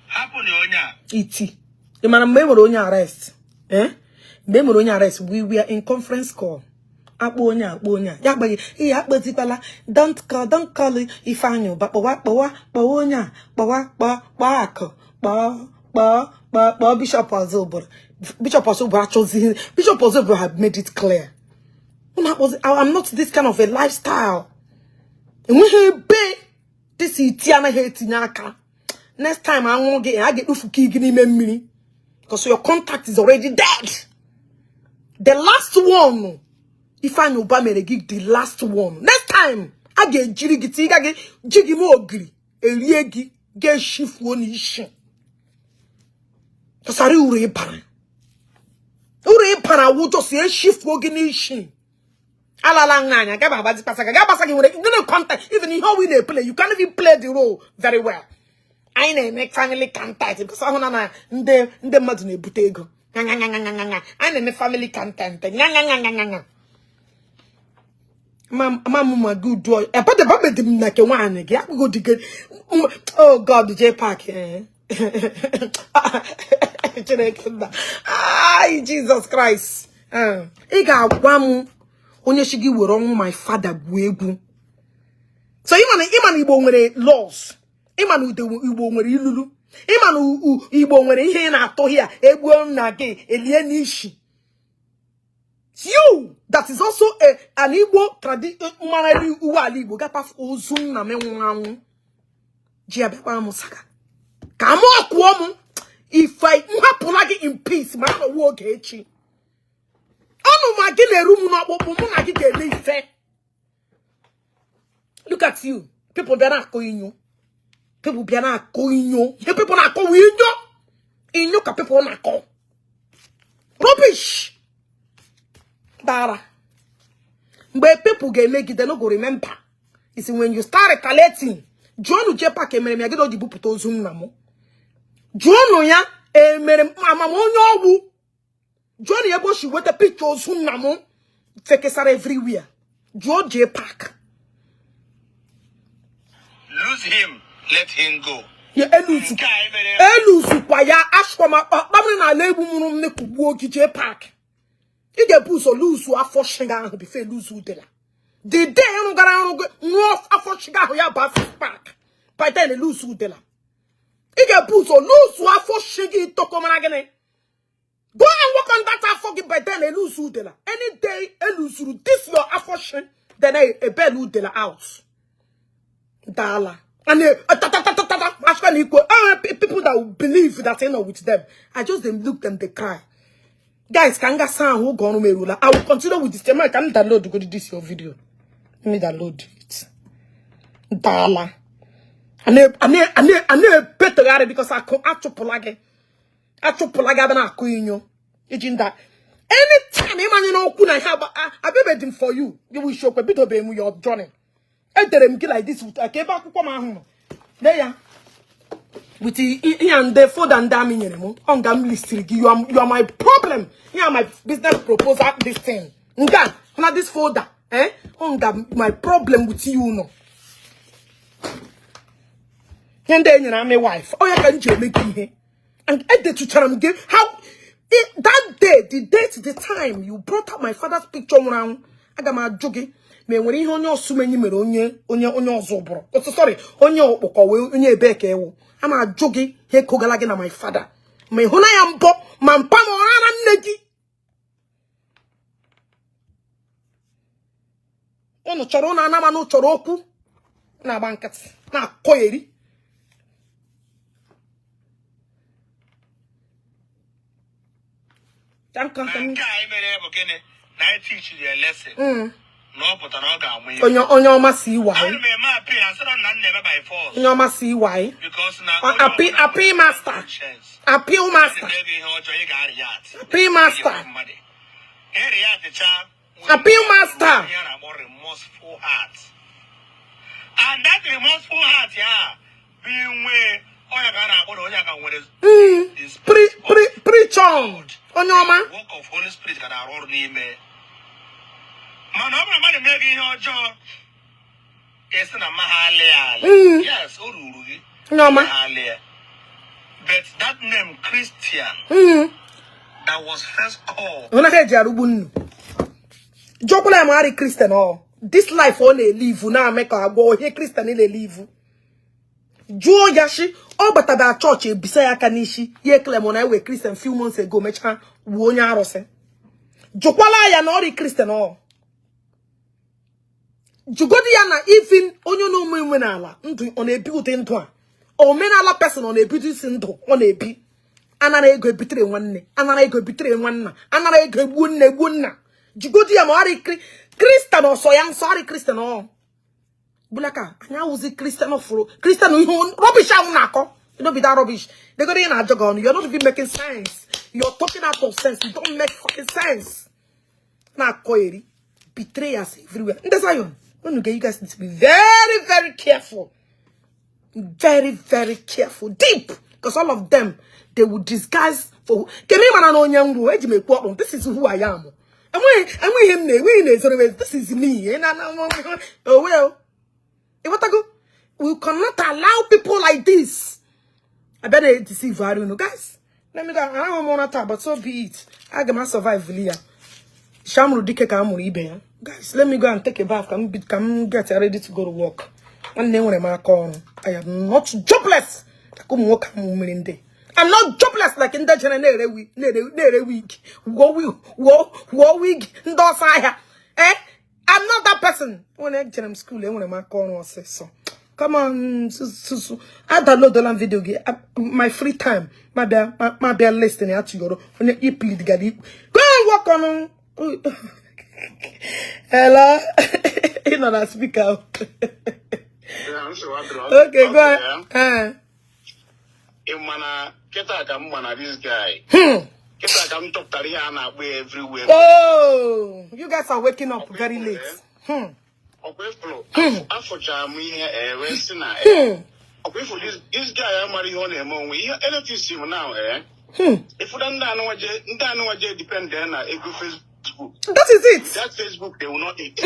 Speaker 5: hapụ na onye a.
Speaker 1: Iti. Ị mara mgbe e nwere onye arrest? Eh? Mgbe e nwere onye arrest, we were in conference call. Akpọ onye a, akpọ onye a. Ya agbaghị, ihe akpọzikwala, don't call, don't call Ifeanyị Ụba, kpọwa, kpọwa, kpọwa onye a, kpọwa, kpọọ, kpọọ Akụ, kpọọ, kpọọ, kpọọ, kpọọ Bishop Ozuburu. Bishop Ozuburu achọzighị. Bishop Ozuburu have made it clear. Unu akpọzi, I'm not this kind of a lifestyle. Enweghị ebe this iti anaghị etinye aka. Next time anwụrụ gị, a ga-ekpofu gị n'ime mmiri. Because your contact is already dead. The last one, Ifeanyi Uba mere gị, the last one. Next time, a ga-ejiri gị tiga gị, ji gị mee ogiri, erie gị, ga-eshifuo n'isi. Kasara uru ịbara. Uru ịbara wụ just eshifuo gị n'isi. Alala nha anya, gaba agbazi kpasa gị, gabasa gị nwere no contact. Even ihe ọwụ ị na-eplay, you can't even play the role very well. Anyị na-eme family contact because ọhụrụ na ndị mmadụ na-ebute ego. Nya nya nya nya nya nya. Anyị na-eme family content. Nya nya nya nya nya nya. Ma ma m ma gị udu ebadebabedị m na nke nwaanyị gị akpụgo dị gị. Oh God, J Park, eh. Chineke nna. Ai, Jesus Christ. Eh. Ị ga-agwa m onye chi gị were ọnwụ my father gwuo egwu. So ịma na Igbo nwere laws. Ịma na Igbo nwere ilulu. Ịma na Igbo nwere ihe ị na-atụ ya egbuo nna gị elie n'isi. You that is also an Igbo tradition mara uwe ala Igbo gapa ozu nna m nwụrụ anwụ ji ya bịakwa m saka ka m ọkụọ m. If I nhapụla gị in peace, ma anọwo oge echi ọnụ ma gị na-eru m n'ọkpụkpụ, mụ na gị ga-eme ife. Look at you people, bịa na-akọ inyo. People bịa na-akọ inyo. Ihe people na-akọ wụ inyo, inyo ka people na-akọ. Rubbish dara. Mgbe people ga-eme gị, they no go remember. It's when you start retaliating. Jụọnụ J Park, emere m ya gị na o ji bupụta ozu nna m? Jụọnụ ya, emere m ama m onye ọgwụ? Jụọnụ ya ebe o si weta picture ozu nna m fekesara everywhere. Jụọ J Park.
Speaker 5: Lose him, let him go.
Speaker 1: Ya eluzu.
Speaker 5: Nke a mere.
Speaker 1: Eluzukwa ya ashkwa ma kpamịrị n'ala egbu mụrụ m kugbuo gị. J Park, ị ga-ebu ụzọ luzu afọ shiga ahụ before eluzu udela. The day ịrụ gara arụ gị nwụọ afọ shiga ahụ ya ba six pack, by then eluzu udela. Ị ga-ebu ụzọ luzu afọ shiga itokomara gịnị. Go and work on that afọ gị, by then eluzu udela. Any day eluzuru this your afọ shi, then ebelu udela out. Dala. And ta ta ta ta ta ta. Actually, equal. People that will believe that you know with them. I just them look them, they cry. Guys, can get sound who gone merula. I will continue with this. I can download go to this your video. Let me download it. Dala. And better because I can achụpụla gị. Achụpụla gị abịa na-akụ inyo. Iji nda. Anytime ịmanye n'okwu na ihe abịabeghị m for you. You will show bidobe m your journey. Edere m gị like this with ka ebe akwụkwọ m ahụ nọ. Lee ya. With ihe ndị folder ndị amị nyere m, ọ nga m listiri gị. You are my problem. Here my business proposal, this thing. Nga na this folder, eh? Ọ nga my problem with you nọ. Ihe ndị e nyere amị wife. Ọ ya ka m ji eme gị ihe. And edetuchara m gị how it, that day, the date, the time you brought up my father's picture nwụrụ anwụ. Aga m ajụ gị ma enwere ihe onye ọsụmenyi mere onye ọzọ bụrụ. Oh, sorry, onye ọkpọkọ wee onye ebee ka ewu. A ma ajụ gị ihe kogala gị na my father. Ma ị hụ na ya mbọ ma mpa ma ọra na nne gị. Unu chọrọ unu anamanụ chọrọ okwu na-agba nkịtị na-akọ eri.
Speaker 5: Na nke a anyị mere bụ gịnị? Na anyị teachiri ya lesson. Na ọ pụta na ọ ga-amụ ihe.
Speaker 1: Onye ọma CY.
Speaker 5: Ana m eme appeal, asịrọ na m na-eme by force.
Speaker 1: Onye ọma CY.
Speaker 5: Because na
Speaker 1: Appeal, appeal master.
Speaker 5: Conscience.
Speaker 1: Appeal master.
Speaker 5: Ị ihe ọjọọ, ị ga-react.
Speaker 1: Appeal master.
Speaker 5: Ị react-cha.
Speaker 1: Appeal master.
Speaker 5: Ihe a na-akpọ remorseful heart. And that remorseful heart ya bụ inwe onye ka a na-akpọ na onye a ka nwere the
Speaker 1: Pre
Speaker 5: spirit of
Speaker 1: pre preach on. Onye ọma.
Speaker 5: Work of Holy Spirit ka na-arụ ọrụ n'ime. Mana ọ bụrụ na mmadụ mee gị ihe ọjọọ, esi na mma ha alị ya alị. Yes, o ruru gị.
Speaker 1: Onye ọma.
Speaker 5: Ha alị ya. But that name Christian that was first called
Speaker 1: Ọ naghị eji arụgbu nnu. Jụọkwala ya ma arị Christian ọ. This life ọ na-elive na-ame ka agwọ ihe Christian na-elive. Jụọ ya shi ọ bataba chọọchị ebisa ya aka n'isi ya ekele m na ewe Christian few months ago, mechaa wuo onye arụsị. Jụkwala ya na ọrị Christian ọ. Jụgodi ya na even onye na-ome omenala ndụ ọ na-ebi ụdị ndụ a. Omenala person ọ na-ebido isi ndụ ọ na-ebi. Anara ego ebitere nwanne, anara ego ebitere nwanna, anara ego egbuo nne, egbuo nna. Jụgodi ya ma ọrị Christian ọsọ ya nsọ arị Christian ọ. Bulaka, anyị awụzi Christian fụrụ Christian ihe rubbish ahụ na-akọ. You don't be that rubbish. They go in a jog on. You're not even making sense. You're talking out of sense. You don't make fucking sense. Na-akọ eri. Betrayers everywhere. Ndị Zion, unu get, you guys need to be very, very careful. Very, very careful. Deep. Because all of them, they will disguise for. Kemi mana na onye nru, eji m ekwu ọkpụ. This is who I am. Enweghị m na-enweghị na-ezoro m. This is me. Na oh well. Ịghọtago? We cannot allow people like this. I better deceive you guys. Let me go. I don't want to talk, but so be it. I can survive ya. Shamru dike ka amụrụ ibe ya. Guys, let me go and take a bath. Come get ready to go to work. Nwanne, nwere m aka ọrụ. I am not jobless. Like ụmụ nwoke amụ mmiri ndị. I'm not jobless like ndị jere na-ere wig, na-ere wig. Wụọ wig ndị ọsọ ahịa. Eh? I'm not that person. When I jere m school, enwere m aka ọrụ ọsịsọ. Come on, susu. I download m video gị. My free time. Ma bịa listen ya to your onye i plead gara ikpu. Go and work on. Hello. Ị nọ na speaker. Okay, go ahead. Eh.
Speaker 6: Ị ma na kịta ka m ma na this guy, kịta ka m chọpụtara ihe a na-akpọ ya everywhere.
Speaker 1: Oh, you guys are waking up very late.
Speaker 6: Ọkwa ịfụrụ afụchara m ihe e wee sị na ọkwa ịfụrụ this guy amara ihe ọ na-eme onwe ihe NFTC m now ịfụda ndị anụnwa je depend na ego Facebook.
Speaker 1: That is it.
Speaker 6: That Facebook, they will not eat.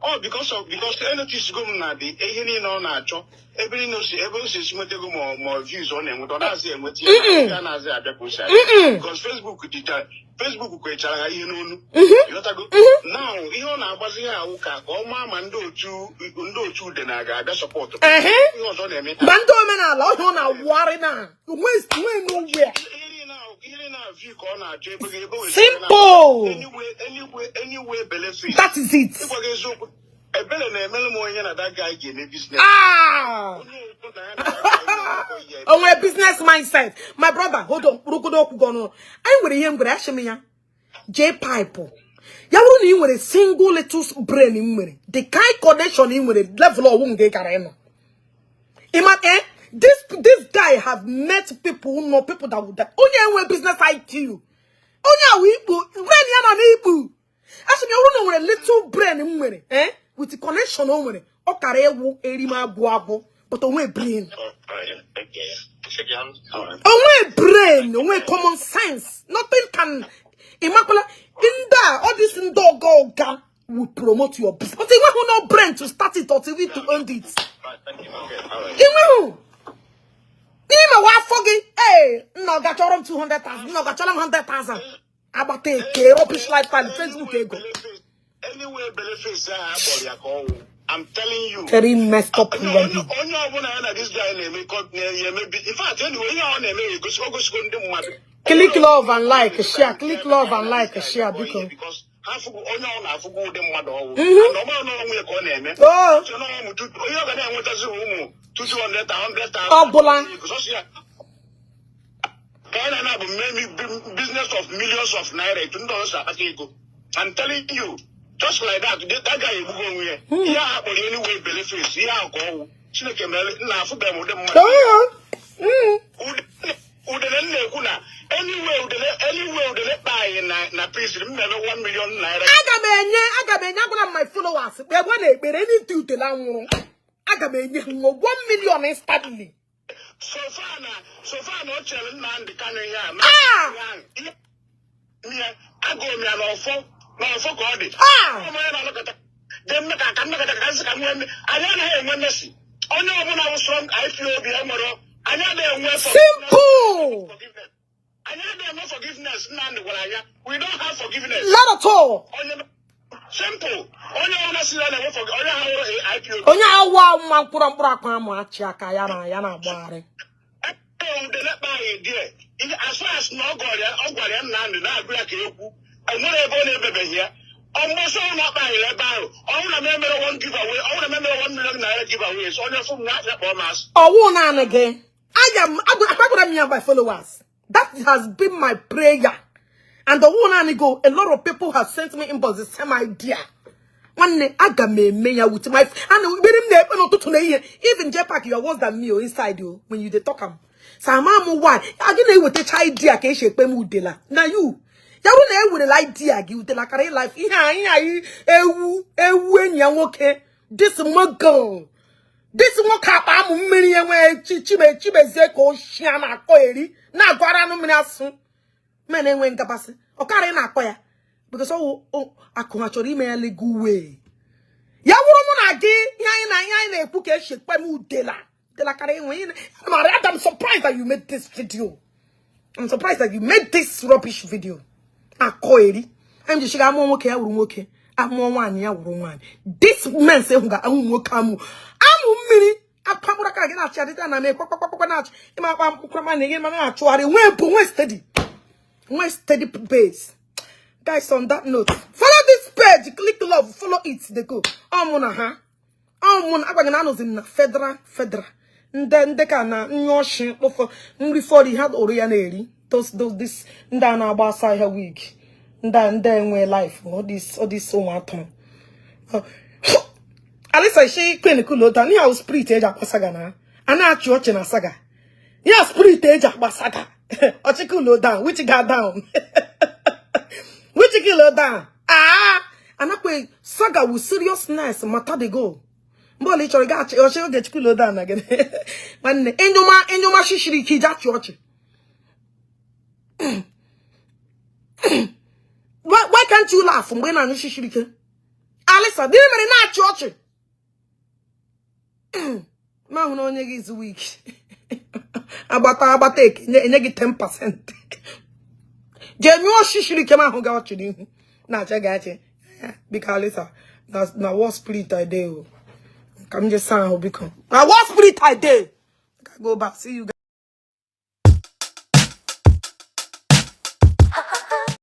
Speaker 6: Oh, because NFTC go m na dị ihe niile ọ na-achọ, ebe niile o si, ebe o si esi nweta ego, ma views ọ na-enweta, ọ na-azị enweta ya, ya na-azị abịa ka o si abịa, because Facebook dịcha, Facebook kwechara ha ihe n'onu. Ịghọtago? Now ihe ọ na-agbazi ya awụ ka ọ maa ma ndị otu ude na ga-abịa support ihe ọzọ ọ na-eme.
Speaker 1: Ma ndị omenala ọhịa ọ na-awụgharị na onwe nowhere.
Speaker 6: Ihe niile a view ka ọ na-achọ ebe o
Speaker 1: Simple.
Speaker 6: Anyway, benefit.
Speaker 1: That is it.
Speaker 6: Ịgwa gị eziokwu, ebere na-emere m onye na that guy ga-eme business.
Speaker 1: Ah.
Speaker 6: Onye okwu na ya na that guy na-emekọ ihe.
Speaker 1: O nwere business mindset. My brother, hold on, kpụrụgodo okwu gị ọnụ. Anyị nwere ihe m gwere achị m ya. J pipe. Ya bụrụ na ị nwere single little brain ị nwere, the kind connection ị nwere, level ọwụ nke ị gara ịnọ. Ima, eh? This guy have met people who know people that would die. Onye enwe business IQ. Onye awụ ikpu, brain ya nọ n'ikpu. Asị m ya bụrụ na o nwere little brain m nwere, eh? With the connection o nwere, ọ kara ewu erime agwụ agwụ, but o nwee brain. Onwe brain, onwe common sense. Nothing can. Imakwala, ndị a, all this ndị ọga ọga will promote your business. But enweghị no brain to start it or to even to end it. Enweghị. N'ime wa afọ gị, ee, nna ọ ga-achọrọ m 200,000, nna ọ ga-achọrọ m 100,000. Agbata eke, rubbish lifestyle, Facebook ego.
Speaker 6: Anyway, Beleface ahụ akpọrọ ya ka ọnwụ. I'm telling you.
Speaker 1: Very messed up
Speaker 6: Onye
Speaker 1: human being.
Speaker 6: Onye ọbụla ya na this guy na-eme na-eme in fact, anyway, ihe ọ na-eme egosi ogosigo ndị mmadụ.
Speaker 1: Click love and like, share. Click love and like, share, biko.
Speaker 6: Because ha fụgo onye ọ na-afụgo ụdị mmadụ ọwụ. And ọ bụrụ na onwe ya ka ọ na-eme.
Speaker 1: Oh.
Speaker 6: Uche na onye ọ ga na-enwetazi ụmụ 200, 100,000.
Speaker 1: Ọ bụla.
Speaker 6: Because ya ka anyị na-ana bụ business of millions of naira, etu ndị ọzọ si akpata ego. I'm telling you. Just like that, that guy egbugo onwe ya. Ihe ahụ akpọrọ anyway bele face, ihe ahụ ka ọwụ. Chineke mere nna afụbeghị m ụdị mmadụ. Udele m na-ekwu na anyway udele, anyway udele kpa anyị na prison, m na-eme 1 million naira.
Speaker 1: Aga m enye agwara m my followers, kpegwe na ekpere n'ite utele anwụrụ, aga m enye ha 1 million instantly.
Speaker 6: So far na o chere Nnamdị Kanụ ihe a
Speaker 1: Ah!
Speaker 6: ihe agụrụ m ya n'ọfọ, n'ọfọ ka ọ dị.
Speaker 1: Ah!
Speaker 6: Ọ onye na-alọkọta dị mmeka ka mmekọta ka nsị ka m nwee anyị anaghị enwe mercy. Onye ọbụla wụ strong IPOB e nwere, anyị anaghị enwe
Speaker 1: Simple.
Speaker 6: forgiveness. Anyị anaghị enwe forgiveness. Nnamdị gwara ya, we don't have forgiveness.
Speaker 1: Not at all.
Speaker 6: Onye simple, onye ọbụla si na na-enwe onye ha hụrụ IPOB.
Speaker 1: Onye awa mma mkpụrụ mkpụrụ akwa amụ achị aka ya na ya na-agbagharị.
Speaker 6: Udele kpa anyị die ihe, as far as na ọ gwara ya, ọ gwara ya Nnamdị na-agụ ya ka ekwu, enwere ebe ọ na-ebebeghị ya. Ọmgbọsọ ọ na-akpa anyị ebe ahụ, ọnwụ na m emere one giveaway, ọnwụ na m emere 1 million naira giveaway, so onye fụ m ya kpọọ m asị.
Speaker 1: Ọwụ naanị gị. I am agbagwara m ya by followers. That has been my prayer. And the one naanị go, a lot of people have sent me inbox the same idea. Nwanne, aga m eme ya with my and ekpere m na-ekpe n'ụtụtụ na ihe. Even J Park, you are worse than me o inside o when you dey talk am. So ama m why a gị na-ewetacha idea ka esi ekpe m udela na you ya bụrụ na ewerela idea gị udela karị life ihe a ihe anyị ewu ewu enyi ya nwoke, this muggle, this nwoke akpa amụ mmiri enwe chi chime chimezie ka oshi a na-akọ eri na-agwara anụ mmiri asụ men enwe nkapasị ọkarị na-akọ ya because ọ akụ ha chọrọ ime ya legal way. Ya wụrụ mụ na gị, ihe anyị na ihe anyị na-ekwu ka esi ekpe m udela udela karị enwe ihe. I'm surprised that you made this video. I'm surprised that you made this rubbish video. Akọ eri anyị ji shiga amụọ nwoke ya wụrụ nwoke, amụọ nwaanyị ya wụrụ nwaanyị. This men say hụ ga ahụ nwoke amụ amụ mmiri akpakpụrụ aka gị na-achị adịta na m ekpakpakpakpa na-achị ịma akpa mkpụrụ ma na ma na-achụgharị nwee bụ nwee steady, nwee steady base. Guys, on that note, follow this page, click love, follow it, they go. Ọ mụ na ha, ọ mụ na agwaghị na anọzi m na federal federal ndị ndị ka na nyụọ kpụfọ nri fọrọ ha ụrụ ya na-eri those this ndị a na-agba asa ahịa wig, ndị a ndị enwe life, all this ụmụ atụrụ. Alisa isi queen kulota n'ihe ahụ spirit eji akpa saga na a na-achị ọchị na saga ya, spirit eji akpa saga ọchị cool down, which ga down, which cool down. Ah, anakwe saga with seriousness matter dey go. Mgbe ọla ị chọrọ ga achị ọchị oge cool down na gị nwanne enyoma enyoma shishiri ike iji achị ọchị. Why can't you laugh mgbe ị na-anyụ shishiri ike? Alisa, gịnị mere ị na-achị ọchị ma hụ na onye gị izu week agbata agbata enye enye gị 10% jee nyụọ shishiri ike ma ahụ gị ọchị n'ihu na-achị gị achị. Biko Alisa, na what spirit I dey o ka m je saa ahụ. Biko, na what spirit I dey. Go back, see you guys.